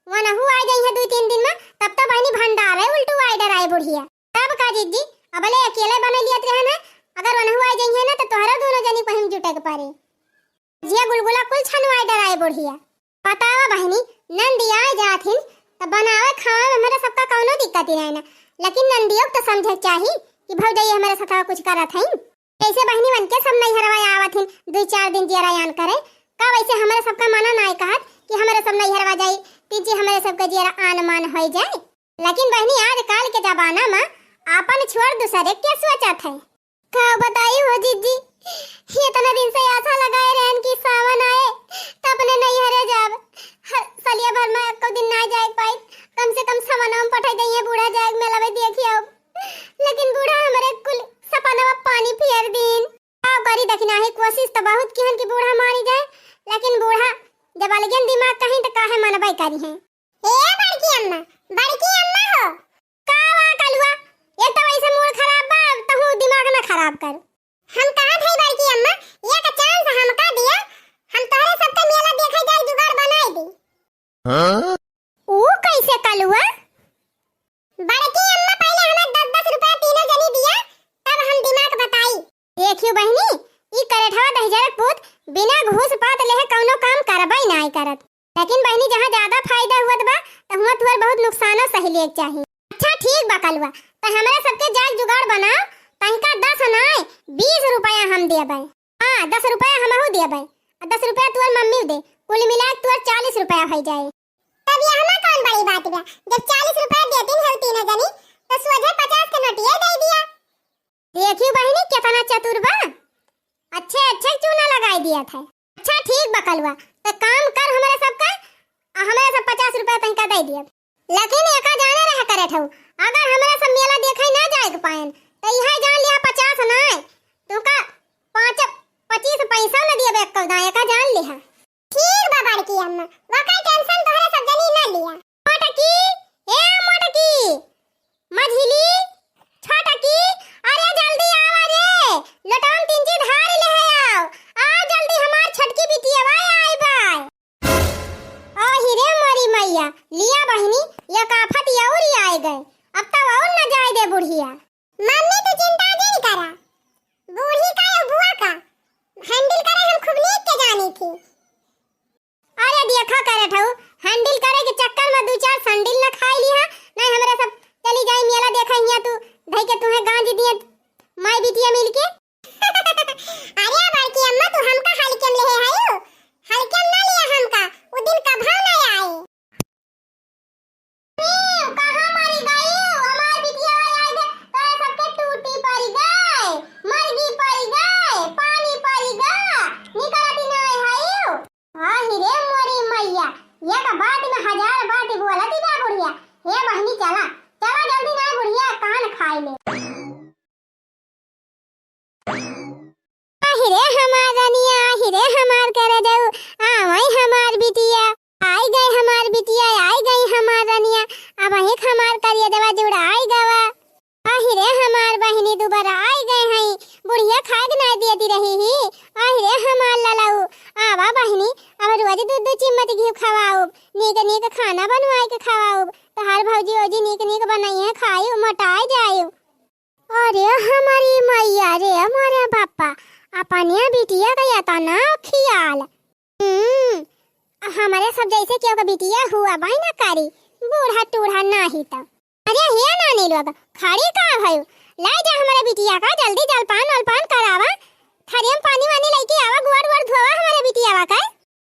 वनहू आइ जइहैं दुइ तीन दिन में, तब तउ बहिनी भंडारै उल्टू आइ डराए बुढ़िया। तब का जिज्जी, अबले अकेले बनाइ लियत रहन है, अगर वनहू आइ जइहैं ना तउ तोहरा दुनो जनी पहिम जुटे क परे। जिया गुलगुला कुल छनवाए डराए बुढ़िया। बतावा बहिनी, नंदी आइ जात हिन, त बनावै खावै में हमरे सबका कउनो दिक्कत ही नाहीं ना, लेकिन नंदियो क तउ समझै क चाही कि भौजइया हमरे साथ कुछ करत हइन। जैसे बहिनी वनके सब नैहरवा आवत हिन, दुइ चार दिन जियरा आन करे, का वैसे हमरे सबका मना नाहीं कहत कि हमरे सब नैहरवा जाई, तीन चीज हमरे सबके जियरा आन मान होइ जाए। लेकिन बहिनी, आजकाल के जमाना में आपन छोड़ दूसरे के सोचत है। का बताई हो जिज्जी, एतना दिन से आसा लगाए रहन कि सावन आए त अपने नैहरे जाब। हर सलिया भर में एको दिन ना जाए पाई, कम से कम सावनवा में पठाई दइहैं बूढ़ा जाए मेलवै देखि आउब। लेकिन बूढ़ा हमरे कुल सपनवा पानी फेर दीन। का करी, देखी नाही, कोशिश त बहुत किहन कि बूढ़ा मानी जाए, लेकिन बूढ़ा जब अलगेन दिमाग कहीं त काहे मनबै करिहैं। ए बड़की अम्मा, बड़की अम्मा हो। का बा कलुआ, एक त वैसे मूड खराब बा, तहूँ दिमाग ना खराब कर। हम कहत हई बड़की अम्मा, एक chance हमका दिया, हम तोहरे सबके मेला देखै जाए जुगाड़ बनाई दी। हाँ? ऊ कैसे कलुआ? बड़की अम्मा, पहिले हमें दस दस रुपया तीनों जनी दिया, तब हम दिमाग बताई। देखियो बहिनी, ई करेठवा दहिजरक पूत बिना घूस पात लेहे कउनो काम करबइ नाहीं करत। लेकिन बहिनी, जहाँ ज्यादा फायदा हुअत बा, तहुआँ तुहर बहुत नुकसानो सहि लेक चाही। अच्छा ठीक बा कलुआ, त हमरा सबके जाइक जुगाड़ बनाओ, तनिका दस नाहीं, बीस रुपया हम देबइ। हाँ, दस रुपया हमहू देबइ, आ दस रुपया तुहर मम्मी दे, कुल मिलाइक तुहर चालीस रुपया होइ जाए। तब ये हमा कउन बड़ी बात बा? जब चालीस रुपया देतिन हउ तीनों जनी, त सोझे पचास के नोटिया दइ दिया। देखियो बहिनी, केतना चतुर बा, अच्छे अच्छे चूना लगाइ दियत है। अच्छा ठीक बा कलुआ, त काम कर हमरे सबका, आ हमरे सब पचास रुपया तनिका दइ दिया। लेकिन एका जाने रहे करेठउ, अगर हमरे सब मेला देखइ ना जाइक पाएन, त इहइ जान लिहा पचास नाहीं, तुहका पाँच पच्चीस पइसउ न दियब एक्कउ दाँय, एका जान लिहा। ठीक बा बड़की अम्मा, वकर tension तोहरे सब जनी न लिया। मोटकी, ए मोटकी, मझिली, छोटकी, अरे जल्दी आवा रे, लोटवा में तीन चीज धार लेहे आव, आव जल्दी, हमार छोटकी बिटियवा आइ बाय। आहि रे मोरी मइया, लिया बहिनी, एक आफत अउर आइ गए, अब तउ अउर न जाइ दे बुढ़िया। मम्मी, तू चिंता जिन करा, बूढ़ी का या बुआ का handle करे हम खूब नीक के जानी थी। अरे देखा करेठउ, handle करे के चक्कर में दुइ चार संडिल न खाइ लिहा, नाहीं हमरे सब चली जाई मेला देखइ, हियाँ तू धइ के तुहइँ गांज दिहे माई बिटिया मिलके। अरे बड़की अम्मा, तू हमका हल्के में लेहे हइउ, हल्के में ना लिया हमका, उ दिन कभउ ना आए। कहाँ मरि गइउ? हमार बिटिया आइ गए, तोरा सबके टूटी परि गए, मरगी परि गए, पानी परि गए, निकलती नाहीं हइउ। आहि रे मोरी मइया, एक बात में हजार बात बोलत बा बुढ़िया। हे बहिनी चला, चला जल्दी नाहीं बुढ़िया कान खाइ ले। आहि रे हमार रनिया, आहि रे हमार करजउ, आवइ हमार बिटिया, आइ गइ हमार बिटिया, आइ गइ हमार रनिया। अब काहे हमार करिया देवा जुड़ाई गवा। आहि रे हमार बहिनी दुबराई गए हई, बुढ़िया खाए के नाय देती रही ही। आहि रे हमार ललऊ, आवा बहिनी, अब रोज दू दू चिम्मच घी खवाउब, नीक नीक खाना बनवाए के खवाउब। तोहार भौजी ओजी नीक नीक बनइहे, खाइउ, मोटाए जाइउ। अरे हमारी मैया रे, मोरे बापा, अपने बिटिया का एतना खियाल। हम्म, हमरे सब जैसे केहू के बिटिया हुआ बाई ना करी, बूढ़ा टूढ़ा नाही त। अरे हे नानी लोग, खड़ी का भयू? लाई जा हमरे बिटिया का, जल्दी जलपान वलपान करावा, थरिया में पानी वानी लइके आवा, गोड़ वोड़ धोवा हमरे बिटियावा का।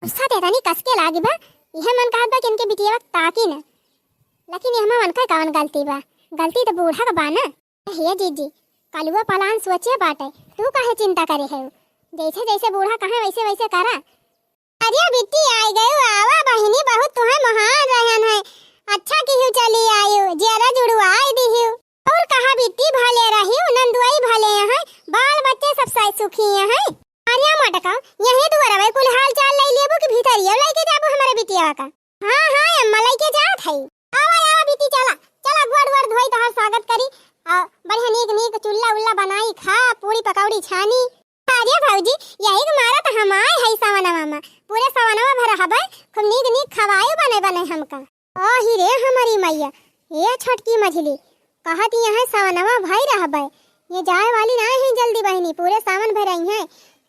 गुस्सा ते तनी कस के लागी बा, इहे मन कहत बा कि इनके बिटियावा ताकी न, लेकिन एहमा मन का कवन गलती बा? गलती त बूढ़ा का बा ना। हे जीजी, कलुआ पलान सोचे बाटे, तू काहे चिंता करे है? जैसे जैसे बूढ़ा कहे वैसे वैसे करा। अरे बिट्टी आइ गयू, आवा बहिनी, बहुत तुहे मोहान रहन है। अच्छा किहू चली आयू, जियरा जुड़वाई दिहू। और कहा बिट्टी भले रही, नंदुआई भले हैं, बाल बच्चे सब साई सुखी हैं। अरे मटका, यही दुआरवे कुल हाल चाल ले लेबू कि भीतरिया लेके जाबू हमारे बिटिया का? हाँ, हाँ, अम्मा लइके जात हई। आवा, आवा, बिट्टी, चला, चला, गोड़ वोड़ धोई, तोहार स्वागत करी। आ, बढ़िया नीक नीक चुल्ला उल्ला बनाई, खा, पूरी पकौड़ी छानी। अरे भौजी, यही के मारा त हम आए हई सवनवा में। पूरे सवनवा भर रहबे, खूब नीक नीक खवाई बने बने हमका। आहि रे हमारी मैया, ये छोटकी मझली, कहत यहाँ सवनवा भई रहबे। ये जाए वाली ना है जल्दी बहिनी, पूरे सावन भर रही हैं।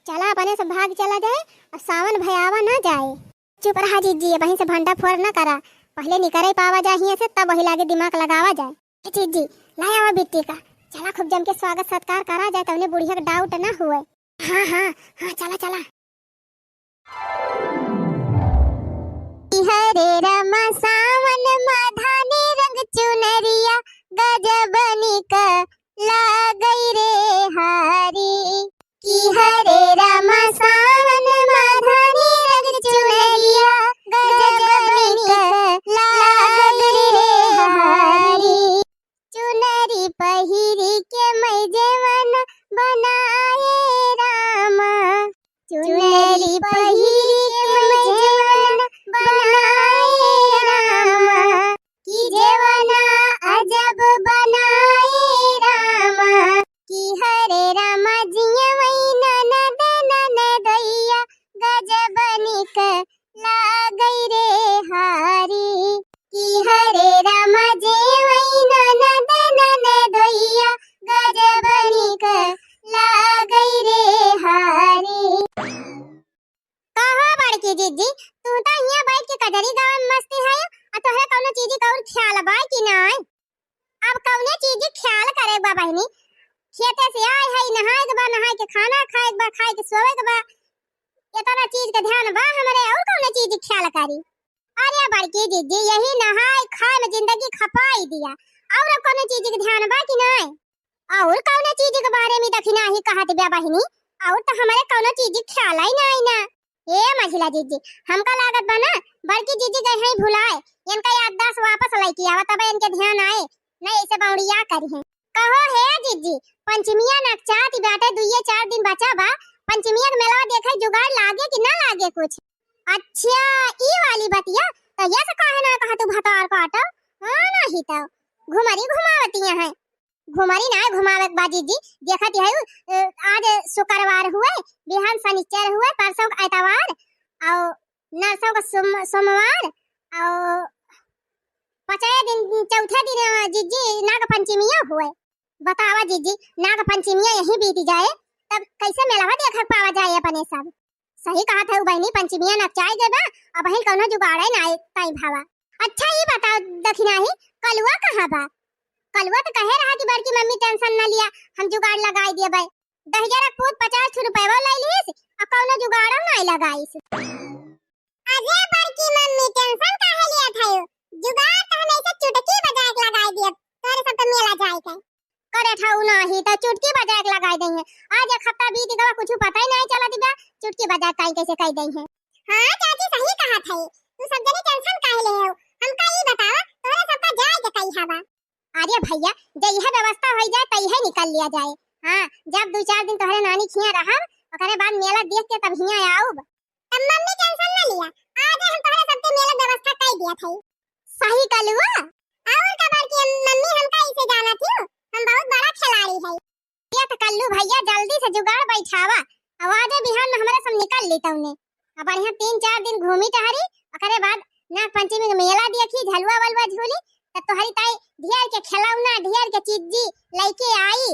चला अपने से भाग चला जाए, अब सावन भयावा ना जाए। चुप रहा जीजी, अबहीं से भंडा फोर न करा, पहिले निकरे पावा जा हियां से, तब वही लागे दिमाग लगावा जाए। ए जीजी, लाई आवा बिट्टी का, चला खूब जम के स्वागत सत्कार करा जाए, तवने बुढ़िया के डाउट ना हुए। हाँ, हाँ, हाँ, चला, चला। हरे रामा सावन मा धानी रंग चुनरिया, गजब निक लागई रे हारी। कि हरे रामा सावन मा धानी रंग चुनरिया, गजब निक लागई रे हारी। चुनरी पहिरी के मैं जेवन बनाए रामा, चुनरी पहिरी के मैं जेवन बनाए रामा। कि जेवना अजब बनाए रामा, कि हरे रामा जियवै ननद ननदैया, गजब निक लागै रे हारी। कि हरे रामा जेवै ननद ननदैया, गजब निक लागै रे हारी। कहो बड़की जीजी, तू त हियां बैठ के कजरी गावे में मस्ती है, आ तोहरे कौनो चीज के और ख्याल बा कि नाय? अब कौने चीज के ख्याल करे बा बहिनी? खेते से आए है, नहाए के बा, नहाए के खाना खाए के बा, खाए के सोवे के बा, इतना चीज के ध्यान बा हमरे, और कौने चीज के ख्याल करी? अरे बड़की जीजी, यही नहाए खाए में जिंदगी खपाई दिया, और कौनो चीज के ध्यान बा कि नाय? और कौनो चीज के बारे में दखिना ही कहत बा बहिनी, और त हमरे कौनो चीज के ख्याल ही नाय ना। ए मझिला जीजी, हमका लागत बा ना, बड़की जीजी गई हैं भुलाए, इनका याददाश्त वापस लइके आवा, तब इनके ध्यान आए, नहीं ऐसे बौड़िया करी हैं। कहो हे जीजी, पंचमिया नकचात बाटे, दुइये चार दिन बचा बा, पंचमिया के मेलवा देखे जुगाड़ लागे कि ना लागे कुछ? अच्छा, ई वाली बतिया, त ये से काहे ना कहा तू भतार काटो? हाँ, नहीं तो घुमरी घुमावतिया हैं। घुमरी ना घुमावे के बा जीजी, देखत है, अ, आज शुक्रवार हुए, बिहान शनिचर हुए, परसों का एतवार, और नरसों का सोम-, सोमवार, और पचए दिन, चौथे दिन, अ, जीजी नाग पंचमिया हुए। बतावा जीजी, नाग पंचमिया यही बीत जाए, तब कैसे मेलवा देख पावा जाए अपने सब? सही कहत है बहिनी, पंचमिया नकचाई गए बा, अबहिन कौनो जुगाड़े ना आए ताई भावा। अच्छा ई बताओ दखिनाही, कलुआ कहाँ बा? कलुआ त कहे रहा कि बड़की मम्मी टेंशन न लिया, हम जुगाड़ लगाई दिए बे। दहिजरा पूत पचास ठो रुपयवा लाई लीस, आ कौनो जुगाड़ो नाई लगाइस। अरे बड़की मम्मी टेंशन काहे लिया था यो? जुगाड़ त हम ऐसे चुटकी बजा के लगाई दिए, तोरे सब तो मेला जाए के। करे ठाऊ नाही त चुटकी बजा के लगाई दई है। आज एक हफ्ता बीत गवा, कुछ पता ही नहीं चला दिबा, चुटकी बजा के काई कैसे कह दई है। हाँ चाची सही कहा था, तू सब जने टेंशन काहे ले हो? हमका ई बतावा, तोरे सबका जाए के कही हवा? अरे भैया, जइहे व्यवस्था होई जाए, तइहे निकल लिया जाए। हाँ, जब दू चार दिन तोहरे नानी खिया रहब, ओकरे बाद मेला देख के तब हिया आउब। तब मम्मी टेंशन ना लिया, आज हम तोहरे सबके मेला व्यवस्था कर दिया था। सही कलुआ। और मम्मी, हमका इसे जाना थी, हम बहुत बड़ा खिलाड़ी है। ये तो कल्लू भैया, जल्दी से जुगाड़ बैठावा, आवाजे बिहान में हमरे सब निकल ली तौने। अब बढ़िया तीन चार दिन घूमी टहरी, ओकरे बाद नाग पंचमी के मेला देखी, झलुआ वलुआ झूली, तब तोहरी ताई ढेर के खिलौना, ढेर के चीजी लइके आई।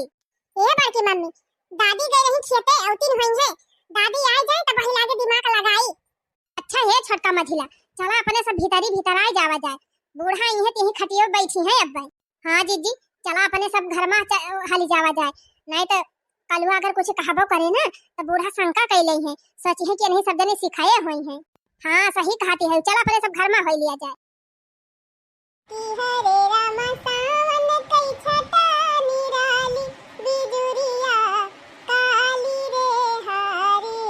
ए बड़की मम्मी, दादी गई रही खेते, औतिन हुई है, दादी आ जाए तब वही लागे दिमाग लगाई। अच्छा हे छोटका मझिला, चला अपने सब भीतरी भीतर आ जावा जाए, बूढ़ा इहे तिही खटियो बैठी है अब। हाँ जीजी, चला अपने सब घर में च-, हली जावा जाए, नहीं तो कलुआ अगर कुछ कहबो करे ना तो बूढ़ा शंका कैले है, सोची है कि इन्हीं सब जने सिखाए हुई हैं। हाँ सही कहती है, चला अपने सब घर में हो लिया जाए। कि हरे राम सावन कई छटा निराली, बिजुरिया काली रे हरे।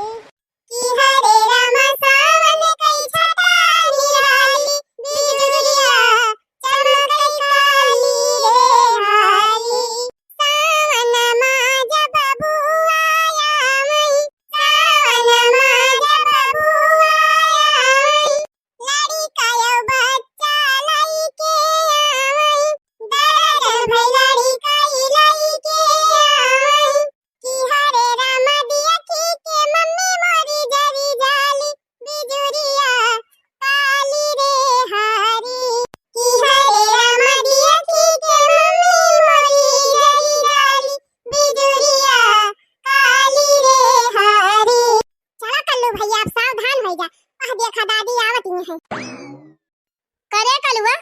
कि हरे राम सावन कई छटा निराली, बिजुरिया चमकई काली रे हरे। सावन मा जब बुआ आवई, सावन मा जब बुआ आवई, लड़िका अउ बच्चा लइके आवई, दरद भई लड़िका ई लइके आवई, कि हरे राम दियखी के मम्मी मोरी जरी जाली, बिजुरिया काली रे हरे, कि हरे राम दियखी के मम्मी मोरी जरी जाली, बिजुरिया काली रे हरे। चला कल्लू भैया, अब सावधान होइ जा। आह, देखा दादी आवत ही हैं। करे कलुआ,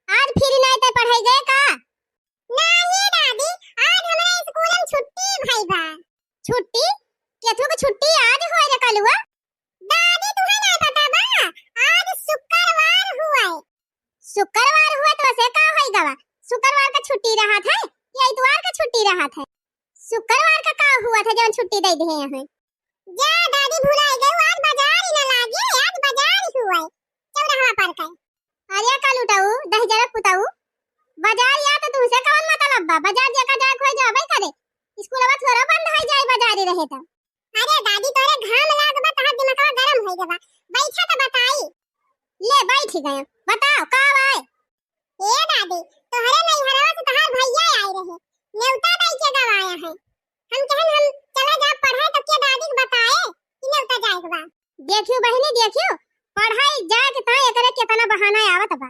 आज फिर नाई ते पढ़ाई गए का? नाहीं दादी, आज हमरे स्कूल में छुट्टी भई बा। छुट्टी? केथू के छुट्टी आज होए रे कलुआ? दादी तुहे नाई पता बा, आज शुक्रवार हुए। शुक्रवार हुए तो से का होई गवा? शुक्रवार का छुट्टी रहत है या इतवार का छुट्टी रहत है? शुक्रवार का का हुआ था जौन छुट्टी दे दिहे हैं? जा दादी, भुलाई गई, आज बाजार ही ना लागे, आज बाजार ही हुआ है चौराहा पर का। अरे कलुटऊ, दहिजरा पुतऊ, बाजार या तो तुमसे कौन मतलब बा? बाजार जेका जाए खोए जाबे करे, स्कूलवा थोड़ा बंद है जाए बाजारी रहे तो। अरे दादी, तोरे घाम लाग बा, तहार दिमागवा गरम होई गवा, बैठा तो बताई। ले बैठ गए, बताओ का बाय? ए दादी, तोहरे नैहरवा से तोहार भैया आए रहे, नेवता दई के गवाया है। हम कहन हम चला जाब पढ़े तो के दादी के बताए कि नेवता जाए के बा। देखियो बहिनी, देखियो, पढ़ाई जाए के ताई एकरे केतना बहाना आवत बा।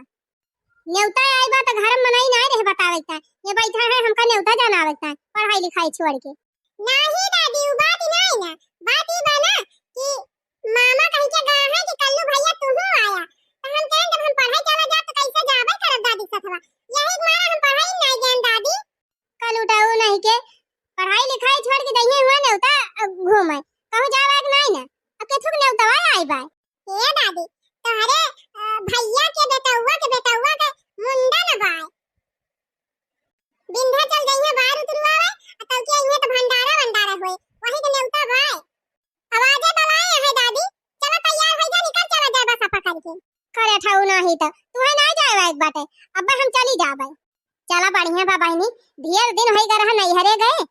नेवता आई बा तो घर में मनई नाई रहे बतावे के ताई, ये बैठा है हमका नेवता जाना आवे के ताई, पढ़ाई लिखाई छोड़ के। नाहीं दादी, उ बात नाहीं ना। बात ई बा ना कि मामा कहि के गा है कि कल्लू भैया तुहू आया। तो हम कहें जब हम पढ़े चला जाब तो कैसे जाबे करब दादी सथवा। यही के मारे हम पढ़े नाहीं गए दादी। कलुटऊ नहीं के पढ़ाई लिखाई छोड़ के जइहे हुआ नेवता, अ, घूमे। कहूँ जाबे कि नाहीं ना। अब केथुक नेवतवा आई बा। ए दादी, तोहरे, अ, भैया के बेटउआ के बेटउआ के मुंडन बा। विंध्याचल जइहे बार उतरवावे, आ तब के अइहे तो भंडारा वंडारा होए, वही के नेवता बाय। आवाजे बलाए है दादी, चला तैयार होइ जा, निकल चला जाए बस पकड़ के। करे ठाऊ नाही तो, तुहे नाही जाए वाइक बाटे, अब्बे हम चली जाबे। चला बढ़िया बा बहिनी, ढेर दिन होई गए रहा नैहरे गए,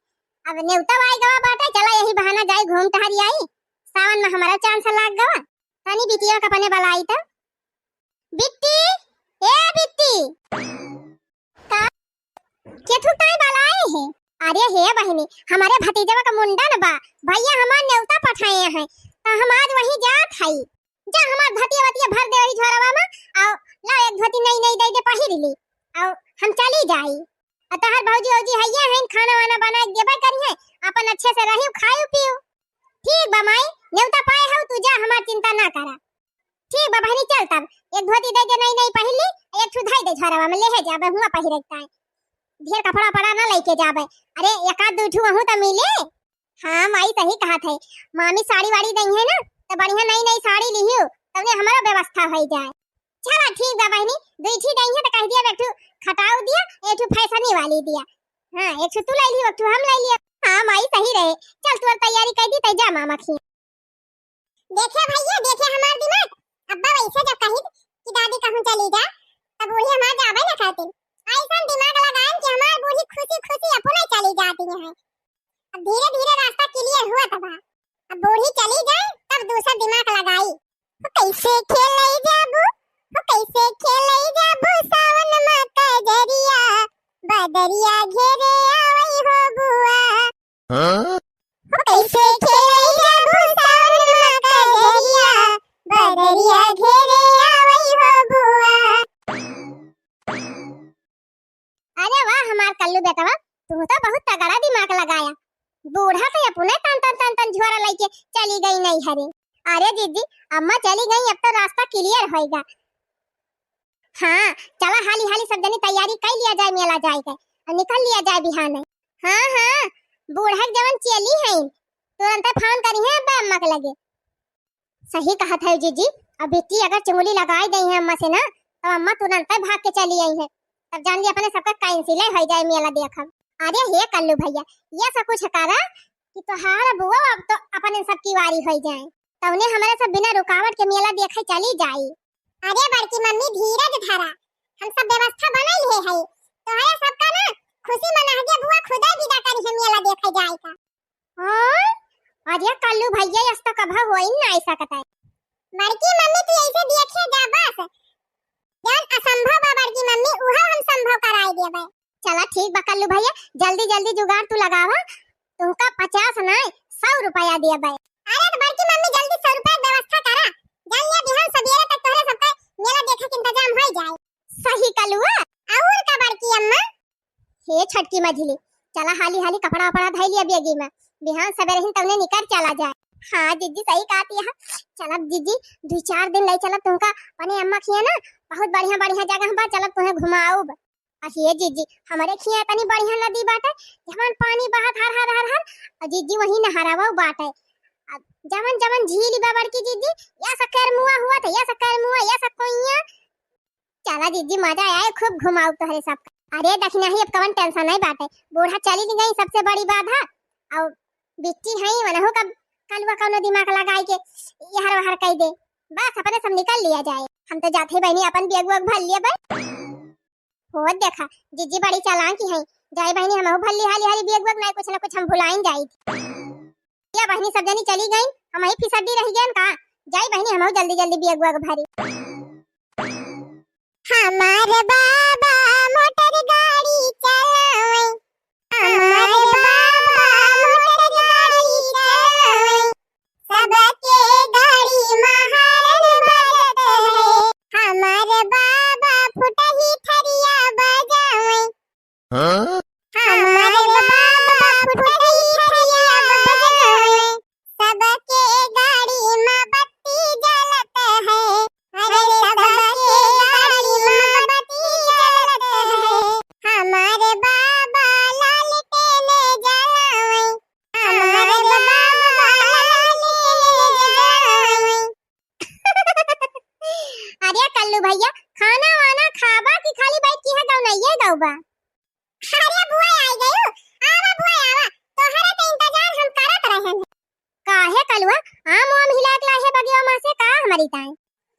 अब नेवता आई गवा बाटे, चला यही बहाना जाई घूम टहरी आई, सावन में हमारा चांस लाग गवा। तनी बिटिया का अपने बलाई तो। बिट्टी, ए बिट्टी। का? केथू ताई बलाए है? अरे हे बहिनी, हमारे भतीजवा का मुंडन बा, भैया हमार नेवता पठाए हैं, तो हम आज वहीं जात हई। जा हमार धोतिया वतिया भर दे वही झोरवा में, आओ लाओ एक धोती नई नई दे दे पहिर ली, आओ हम चली जाई। और तोहर भौजी औजी हइया हैं, खाना वाना बना के देबे करी हैं, अपन अच्छे से रहियो, खाइयो पियो। ठीक बा माई, नेवता पाए हो तू, जा हमार चिंता ना करा। ठीक बा बहिनी, चल तब एक धोती दे दे नई नई पहिर ली, एक ठू धई दे झोरवा में, लेहे जाबे हुआ पहिरे के ताई। ढेर कपड़ा पड़ा ना लेके जाबे, अरे एक आध दू ठू अहू तो मिले। हाँ माई सही कहत है, मामी साड़ी वाड़ी दई है ना, तो बढ़िया नई नई साड़ी लिहियो, तबने हमारा व्यवस्था होई जाए। चला ठीक बा बहिनी, दुई ठी दई है तो कह दिया एक ठू खटाऊ दिया, एक ठू फैशनी वाली दिया। हाँ एक ठू तू ले ली, एक ठू हम ले लिया। हाँ माई सही रहे, चल तू तैयारी कर दी तै जा मामा खी। देखे भैया, देखे हमार दिमाग, अब्बा वैसे जब कही कि दादी कहूँ चली जा, तब बूढ़ी हमार जाबे न करती। ऐसा दिमाग लगाएं कि हमार बूढ़ी खुशी खुशी अपने चली जाती है। अब धीरे धीरे रास्ता क्लियर हुआ तबा। अब बूढ़ी चली जाए तब दूसरा दिमाग लगाई। हो कैसे खेलई जाबू, हो कैसे खेलई जाबू सावन मा कजरिया, बदरिया घेरे आवई हो बुआ। हाँ? हो कैसे खेलई जाबू सावन मा कजरिया, बदरिया घेरे आवई हो बुआ। अरे वाह हमार कल्लू बेटवा, तू तो बहुत तगड़ा दिमाग लगाया। बूढ़ा तो अपने तन तन तन तन झोरा लइके चली गई नैहरे। अरे जीजी, अम्मा चली गई, अब तो रास्ता clear होइगा। हाँ, चला हाली हाली सब जनी तैयारी कर लिया जाए, मेला जाए के, और निकल लिया जाए बिहाने। हाँ हाँ, बूढ़ा के जवन चेली है, तुरंते फोन करी है अब्बे अम्मा के लगे। सही कहत है जीजी, अब बिट्टी अगर चुंगली लगाई दई है अम्मा से ना, तो अम्मा तुरंते भाग के चली आई है। तब जान ली अपने सबका कैंसिले हो जाए मेला देखब। अरे हे कल्लू भैया, ये सब कुछ करा कि तोहार बुआ अब तो अपन इन सब की वारी हो जाए, तौने हमारे सब बिना रुकावट के मेला देखे चली जाई। अरे बड़की मम्मी धीरज धरा, हम सब व्यवस्था बनल है, है। तोहरे सबका ना खुशी मना के बुआ खुदे विदा करी है मेला देखे जाए का। हाँ? अरे कल्लू भैया, यस तो कभा हो ही नहीं सकता है। बड़की मम्मी तू ऐसे देखे जा बस, जौन असंभव बा बड़की मम्मी, उहो हम संभव कराई देबे। चला ठीक बा कल्लू भैया, जल्दी जल्दी जुगाड़ तू लगावा, तुमका पचास नाय सौ रुपया देबे। अरे तो बड़की मम्मी जल्दी सौ रुपया के व्यवस्था करा, जान लिया बिहान सबेरे तक तोहरे सबका मेला देखे के इंतजाम हो जाए। सही कलुआ। और का बड़की अम्मा? हे छोटकी मझली, चला हाली हाली कपड़ा वपड़ा धई लिया बेगी में, बिहान सबेरे ही तौने निकर चला जाए। हाँ जीजी सही कहती है, चलब जीजी, दो चार दिन ले चलब तुमका अपने अम्मा खिया ना, बहुत बढ़िया बढ़िया जगह बा, चलब तुम्हें घुमाउब। अरे जीजी, हमरे खिया इतनी बढ़िया नदी बाटे, जवन पानी बहत हर हर हर हर, और जीजी वही नहरवा बाटे। अब जवन जवन झील बा बड़की जीजी, या सक्कर मुआ हुआ था, या सक्कर मुआ, या सक्कोइया। चला जीजी, मजा आए, खूब घुमाउब तोहरे सब। अरे दखिना ही अब कवन tension नहीं बाटे, बूढ़ा चली गई सबसे बड़ी बात है, और बिट्टी है वनहु का कलुआ कौनो दिमाग लगाई के यहर वहर कई दे, बस अपने सब निकल लिया जाए। हम तो जाते ही बहनी अपन बेग वग भर लिए बे। हो देखा, जीजी बड़ी चालाक ही है। जाई बहनी, हमहू भल्ली हाली हाली बेग वेग, नाई कुछ ना कुछ हम भुलाइन जाई। या बहनी, सब जनी चली गई, हमही फिसड्डी रह गयन का? जाई बहनी, हमहू जल्दी जल्दी बेग वेग भरी। हमार बाबा मोटर गाड़ी चलावे, हमार बाबा मोटर गाड़ी चलावे, सबके गाड़ी में horn बजत है। हमार बाबा फुटही थरिया बजावे। हाँ? हमार बाबा फुटही थरिया बजावे। सबके गाड़ी में बत्ती जलत है। अरे सबके गाड़ी में बत्ती जलत है। हमार बाबा लालटेन जलावे। हमार बाबा लालटेन जलावे। अरे कल्लू भैया, खाना वाना खाबा कि खाली बैठ के है गौनइये गौबा? अरे बुआ आई गयू, आवा बुआ आवा, तोहरे तो इंतजार हम करत रहन। काहे कलुआ, आम वाम हिला के लाहे बगिया में से का हमरी ताई?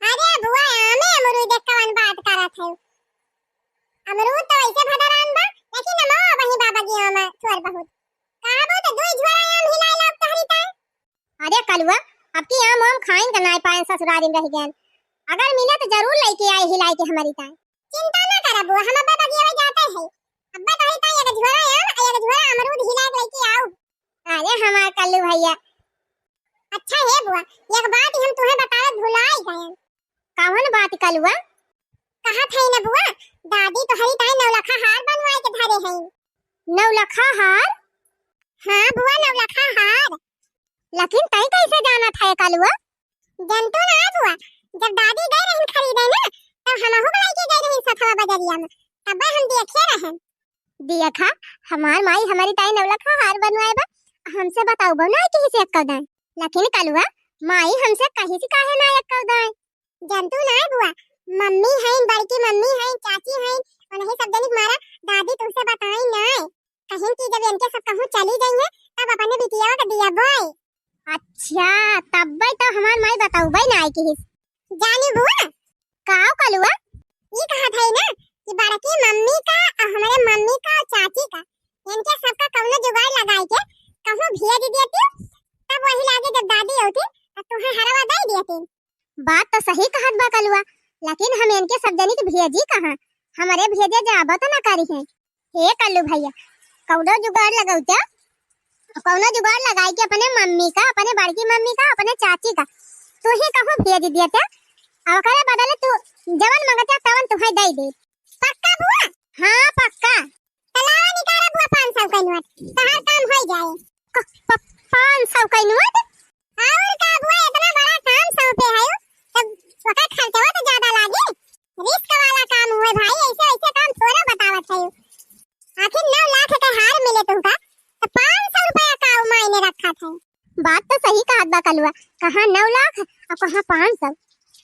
अरे बुआ, आमे अमरूद एक कवन बात करत है। अमरूद तो वैसे भदरान बा, लेकिन अमवा वही बा बगिया में थोर बहुत। कहा बहुत दुई झोरा आम हिला लाओ तोहरी ताई। अरे कलुआ, अब की आम वाम खाइन का नाय पाएन, ससुरारी में रह गयन। अगर मिले तो जरूर लेके आए हिलाए के हमरी ताई। चिंता ना करा बुआ, हम अब्बा बगिया में जाते हैं। अब्बा तोहरी ताई एक झोरा आम, एक झोरा अमरूद हिला के लेके आउब। अरे हमार कल्लू भैया। अच्छा हे बुआ, एक बात हम तुम्हें बतावे भुलाई गयन। कवन बात कलुआ? कहा थे ना बुआ, दादी तोहरी ताई नौलखा हार बनवाए के धरे हैं। नौलखा हार? हाँ बुआ, नौलखा हार। लेकिन तई कैसे जानत है कलुआ? जनतू ना बुआ, जब दादी गई रहिन खरीदे ना, तब हमहू के लेके गई रहिन सथवा बजरिया में, तब हम देखे रहन। देखा, हमार माई हमारी ताई नौलखा हार बनवाए बा, हमसे बताउबो ना किसी से एक्को दाई। लेकिन कलुआ, माई हमसे कहीं से काहे ना एक्को दाई? जनतू ना बुआ, मम्मी हैं, बड़की मम्मी हैं, चाची हैं, उन्हीं सब जनी के मारा दादी तुमसे बताई ना। कहिन कि जब इनके सब कहूँ चली गई है, तब अपने बिटिया का दिया बोए। अच्छा, तब्बे तो हमार माई बताउबे ना आई किहिस। जानी बुआ, काव कलुआ? ई कहा था ना कि बड़की मम्मी का और हमारे मम्मी का और चाची का, इनके सबका कौनो जुगाड़ लगाई के कहूँ भेज देती, तब वही लागे जब दादी होती, तब तुम्हें हरवा दे देती। बात तो सही कहत बा कलुआ, लेकिन हम इनके सब जनी के भेजी कहाँ? हमारे भेजे जाबो तो ना करी है। हे कल्लू भैया, कउनो जुगाड़ लगउत्या, कउनो जुगाड़ लगाइके अपने मम्मी का, अपने बड़की मम्मी का, अपने चाची का, तू ही कहूँ भेज दिया त्या। अब ओकरे बदले तू जवन मंगत्या तवन तुहैं दइ दे। पक्का बुआ? हाँ, पक्का। त लावा निकाला बुआ पाँच सौ कै नोट, तहार काम होइ जाए। क-, प-, पाँच सौ कै नोट? और का बुआ, इतना बड़ा काम सौंपे है, तब ओकर खर्चवा तो ज्यादा लागे। रिस्क वाला काम हुए भाई, ऐसे ऐसे काम थोड़े बतावत है। आखिर नौ लाख के हार मिले तुमका, तो पाँच सौ रुपया का मायने रखा था। बात तो सही कहत बा कलुआ, कहाँ नौ लाख और कहाँ पाँच सौ।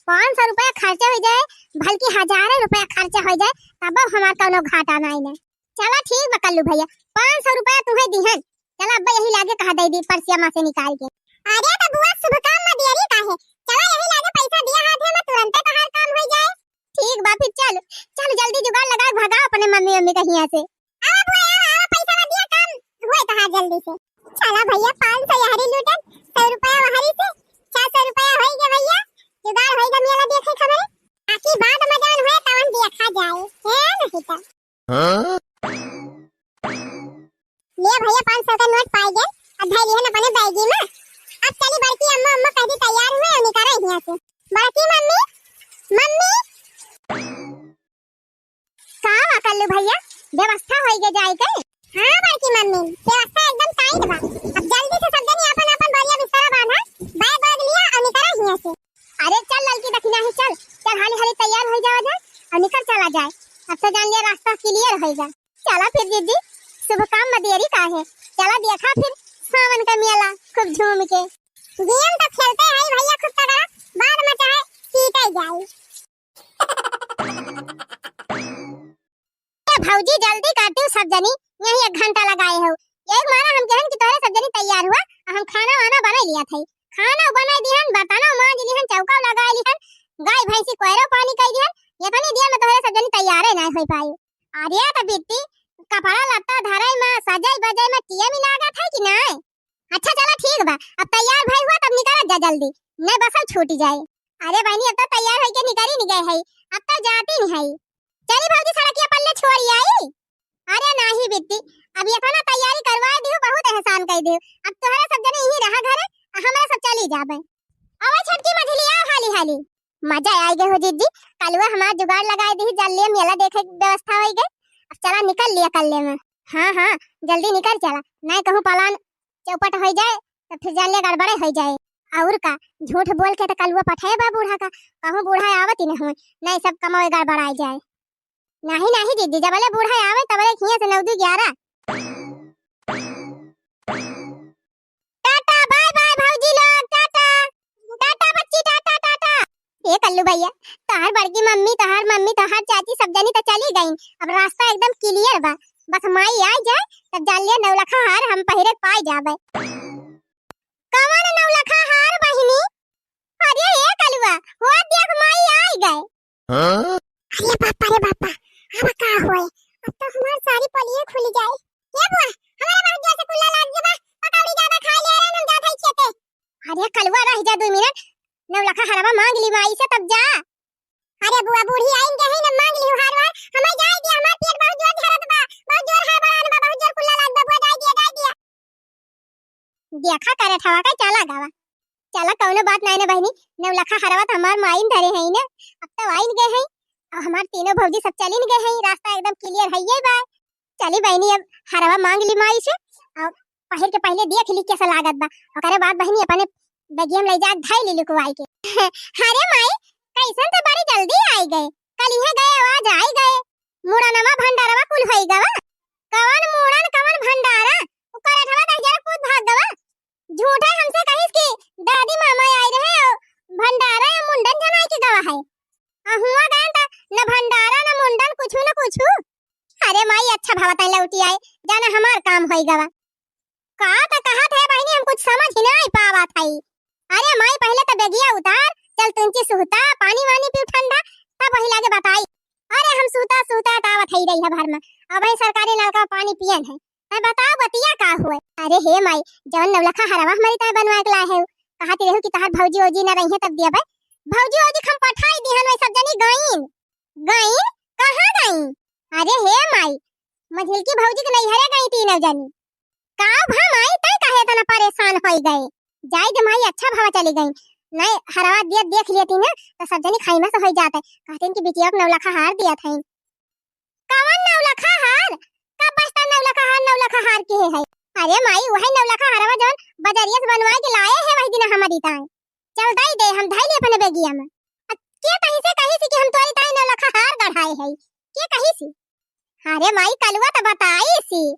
पाँच सौ रुपया खर्चा हो जाए, बल्कि हजारों रुपया खर्चा हो जाए, तब हमार कौनो घाटा नाई ना। चला ठीक बा कल्लू भैया, पाँच सौ रुपया तुहैं दिहन। चला अब्बा यही लागे कहा दइ दी परसिया मा से निकाल के। अरे तो बुआ शुभ काम मा देरी काहे? चला यही लागे पैसा दिया हाथे मा, तुरंते तहार काम होइ जाए। ठीक बा फिर चल, चल जल्दी जुगाड़ लगा भगा अपने मम्मी मम्मी का हियाँ से। आवा बुआ आवा, आवा पैसा मा दिया काम हुए तहार जल्दी से। चला भैया पाँच सौ यहरी लूटन, सौ रुपया वहरी से, छह सौ रुपया होइ गए भैया। जुगाड़ होइ गए मेला देखे खबरे। बाकी बाद मा जवन हुए तवन देखा जाए, है नहीं तो। हाँ? ले भैया, पाँच सौ का नोट पाइ गए, अब धइ लिहन अपने बैगी मा। अब चली बड़की अम्मा, अम्मा कह दी तैयार हुए और निकल रही यहाँ से। बड़की मम्मी, मम्मी। का हुआ कल्लू भैया, व्यवस्था होइ गए जाए के? हाँ बड़की मम्मी, व्यवस्था एकदम टाइट बा। अब जल्दी से सब जनी अपन अपन बोरिया बिस्तरा बांधा, बैग वैग लिया और निकल रही यहाँ से। अरे चल ललकी दखिना ही चल, चल हाली हाली तैयार होइ जावा जाए और निकल चला जाए। अब तो जान लिया रास्ता क्लियर होइगा। चला फिर दीदी, शुभ काम मा देरी काहे? चला देखा फिर सावन का मेला खूब झूम के। गेम तो खेलते हैं भैया खूब तगड़ा, बाद मा चाहे पीटे जाए। ए भौजी, जल्दी करती हूँ सब जनी, यही एक घंटा लगाए हो। यही मारा हम कहन कि तोहरे सब जनी तैयार हुआ, हम खाना वाना बनाइ लिया थे। खाना बनाइ दिहन, बर्तन मांज लिहन, चौका लगाइ लिहन, गाय भैंसी कोयरो पानी कइ दिहन। इतनी देर मा तोहरे सब जनी तैयारे नाहीं होइ पाई। अरे तो बिट्टी, कपड़ा लत्ता धराई मा, सजाई बजाई मा टीएम लागत है कि नाहीं? अच्छा चला ठीक बा, अब तैयार भई हुआ तब निकलत जा जल्दी, नहीं बस छूट जाए। अरे बहनी, अब तो तैयार होइके निकली नहीं गए है, अब तो जाती नहीं है। चली भौजी, सड़किया पल्ले छोड़ी आई। अरे नाही बिट्टी, अब इतना तैयारी करवाए दियो, बहुत एहसान कर दियो। अब तोहरे सब जने यहीं रहा घरे, आ हमरा सब चली जाबे। अवे छोटकी मझली, आओ हाली हाली। मजा आइ गए हो जीजी, कलुआ हमार जुगाड़ लगाए दी, जल्दी मेला देखे के व्यवस्था होइ गए। अब चला निकल लिया कल्ले मा। हाँ हाँ, जल्दी निकल चला, नहीं कहूँ पलान चौपट होइ जाए तो फिर जान ले गड़बड़े होइ जाए। और का, झूठ बोल के तो कलुआ पठाए बा बूढ़ा का, कहूँ बूढ़ा आवत ही न हुए, नहीं सब कमावे गड़बड़ाए जाए। नाही नाही जीजी, जबले बूढ़ा आवे तबले हियाँ से नौ दू ग्यारह। टाटा, बाय बाय भौजी लोग, टाटा। टाटा बच्ची, टाटा, टाटा। ए कल्लू भैया, तोहार बड़की मम्मी, तोहार मम्मी, तोहार चाची सब जनी तो चली गईं। अब रास्ता एकदम क्लियर बा। बस माई आ जाए, तब जान लिया नौलखा हार हम पहिरे पाए जाबे। कवन नौलखा हार बहिनी? अरे ए कलुआ, हो देख माई आई गए। हाँ? अरे बापा रे बापा, अब का होए? अब तो हमार सारी पोलिये खुल जाए। ए बुआ, हमारे बहुत जोर से कुल्ला लाग गया बा, पकौड़ी ज्यादा खा ले रहे, हम जात हई खेते। अरे कलुआ रह जा दो मिनट, नौलखा हरवा मांग ली माई से तब जा। अरे बुआ बूढ़ी आइन के है ना मांग ली हार वार, हमें जाए दिया, हमार पेट बहुत जोर धरत बा, बहुत जोर हड़बड़ान बा, बहुत जोर कुल्ला लाग बा, बुआ जाए दिया, जाए दिया। देखा करे ठवा का चला गवा। चला कौनो बात नाई ना बहिनी, नौलखा हरवा तो हमार माइन धरे है ना, अब तो आइन गए हैं, अब हमार तीनों भौजी सब चलिन गए हैं, रास्ता एकदम क्लियर है ये बा। चली बहिनी अब हरवा मांग ली माई से, और पहिर के पहले देख ली कैसा लागत बा, ओकरे बाद बहिनी अपने बगिया में ले जा धाई ली लुकवाई के। अरे माई, कैसन तो बड़ी जल्दी आई गए, कल इहे गए आज आई गए, मुड़नवा भंडारवा कुल होई गवा। कवन मुड़न, कवन भंडारा? उ करठवा दहिजरा कूद भाग गवा। झूठे हमसे कहिस कि दादी मामा आए रहे, भंडारा या मुंडन जनाई के गवा है। आ हुआ गए त न भंडारा, न मुंडन, कुछु न कुछु। अरे माई, अच्छा भवा तैं लौटी आए, जाना हमार काम होई गवा। का त कहत है बहिनी, हम कुछ समझ ही नाई पावत हई। अरे माई, पहले त बेगिया उतार, चल तुंची सुहता, पानी वानी पीऊ ठंडा, तब वही लागे बताई। अरे हम सुहता सुहता त आवत हई रही है भर में, अब वही सरकारी नलका पानी पियन है। तै बताओ बतिया का हुए? अरे हे माई, जवन नौलखा हरवा हमारी तय बनवा के लाए है, कहत रहू कि तहार भौजी ओजी न रही है तब दिया भाई। भौजी ओजी हम पठाई दिहन, वही सब जनी गईन। गईन? कहाँ गईन? अरे हे माई, मझिलकी भौजी के नैहरे गई तीनों जनी। का भा माई, तै काहे इतना परेशान होई गए? जाई दे माई, अच्छा भवा चली गई। नहीं, हरवा दिया देख लेती ना, तो सब जनी खाई में से होई जाते। कहतीन कि बिटिया के नौलखा हार दिया था। कवन नौलखा हार? का बस्ता नौलखा हार, नौलखा हार के है? अरे माई, वही नौलखा हरवा जौन बजरिया से बनवाए के लाए है वही दिन हमारी ताई। चल दई दे, हम धई ले अपने बेगिया में। अ, के कहीं से, कहीं से कि हम तोरी ताई नौलखा हार गढ़ाए है? के कहीं से? अरे माई, कलुआ तो बताई सी।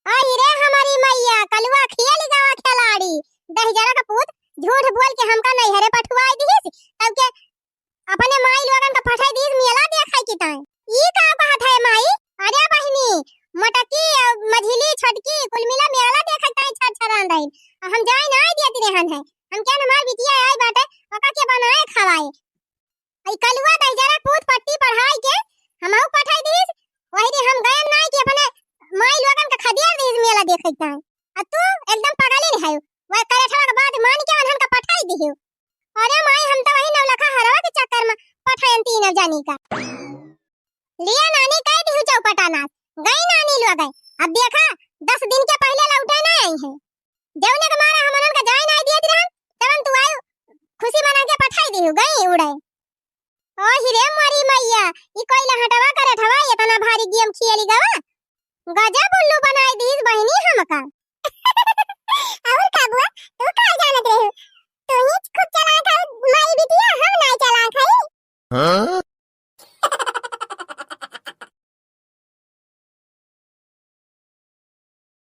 आई रे हमारी मैया, कलुआ खियाली गावा खिलाड़ी, दहिजरा का पूत, झूठ बोल के हमका नैहरे पठुआई दिहिस, तब के अपने माई लोगन का पठाई दिहिस मेला देखाई की ताई। ई का कहत है माई? अरे बहिनी, मोटकी, अ, मझिली, छोटकी, कुल मिला मेला देखाई ताई छर छरान रही। हम जाए ना आई देती रहन है। हम क्या हमार बिटिया आई बाटे, ओका के बनाए खवाए। ई कलुआ दहिजरा पूत पट्टी पढ़ाई के हमहू पठाई दिहिस। वही दिन हम गए नाई कि अपने माई लोगन का खदेड़ दिहिस मेला देखे के ताई। आ तू एकदम पगली नहीं है। वह करेठवा के बात मान के उन्हन का पठाई दिहियो। अरे माई, हम तो वही नौलखा हरवा के चक्कर में पठायन तीनों जानी का। लिया नानी कह दिहु चौपटा नाच। गई नानी लोग गए। अब देखा, दस दिन के पहले लौटे ना आई है। जौने के मारे हम उन्हन का जाए ना दिए रहन, तवन तू आयु खुशी मना के पठाई दिहु, गई उड़े। ओ हिरे मोरी मैया, ई कोई लहटवा करेठवा इतना भारी गेम खियाली गवा। गजब उल्लू बनाई दीस बहिनी हमका।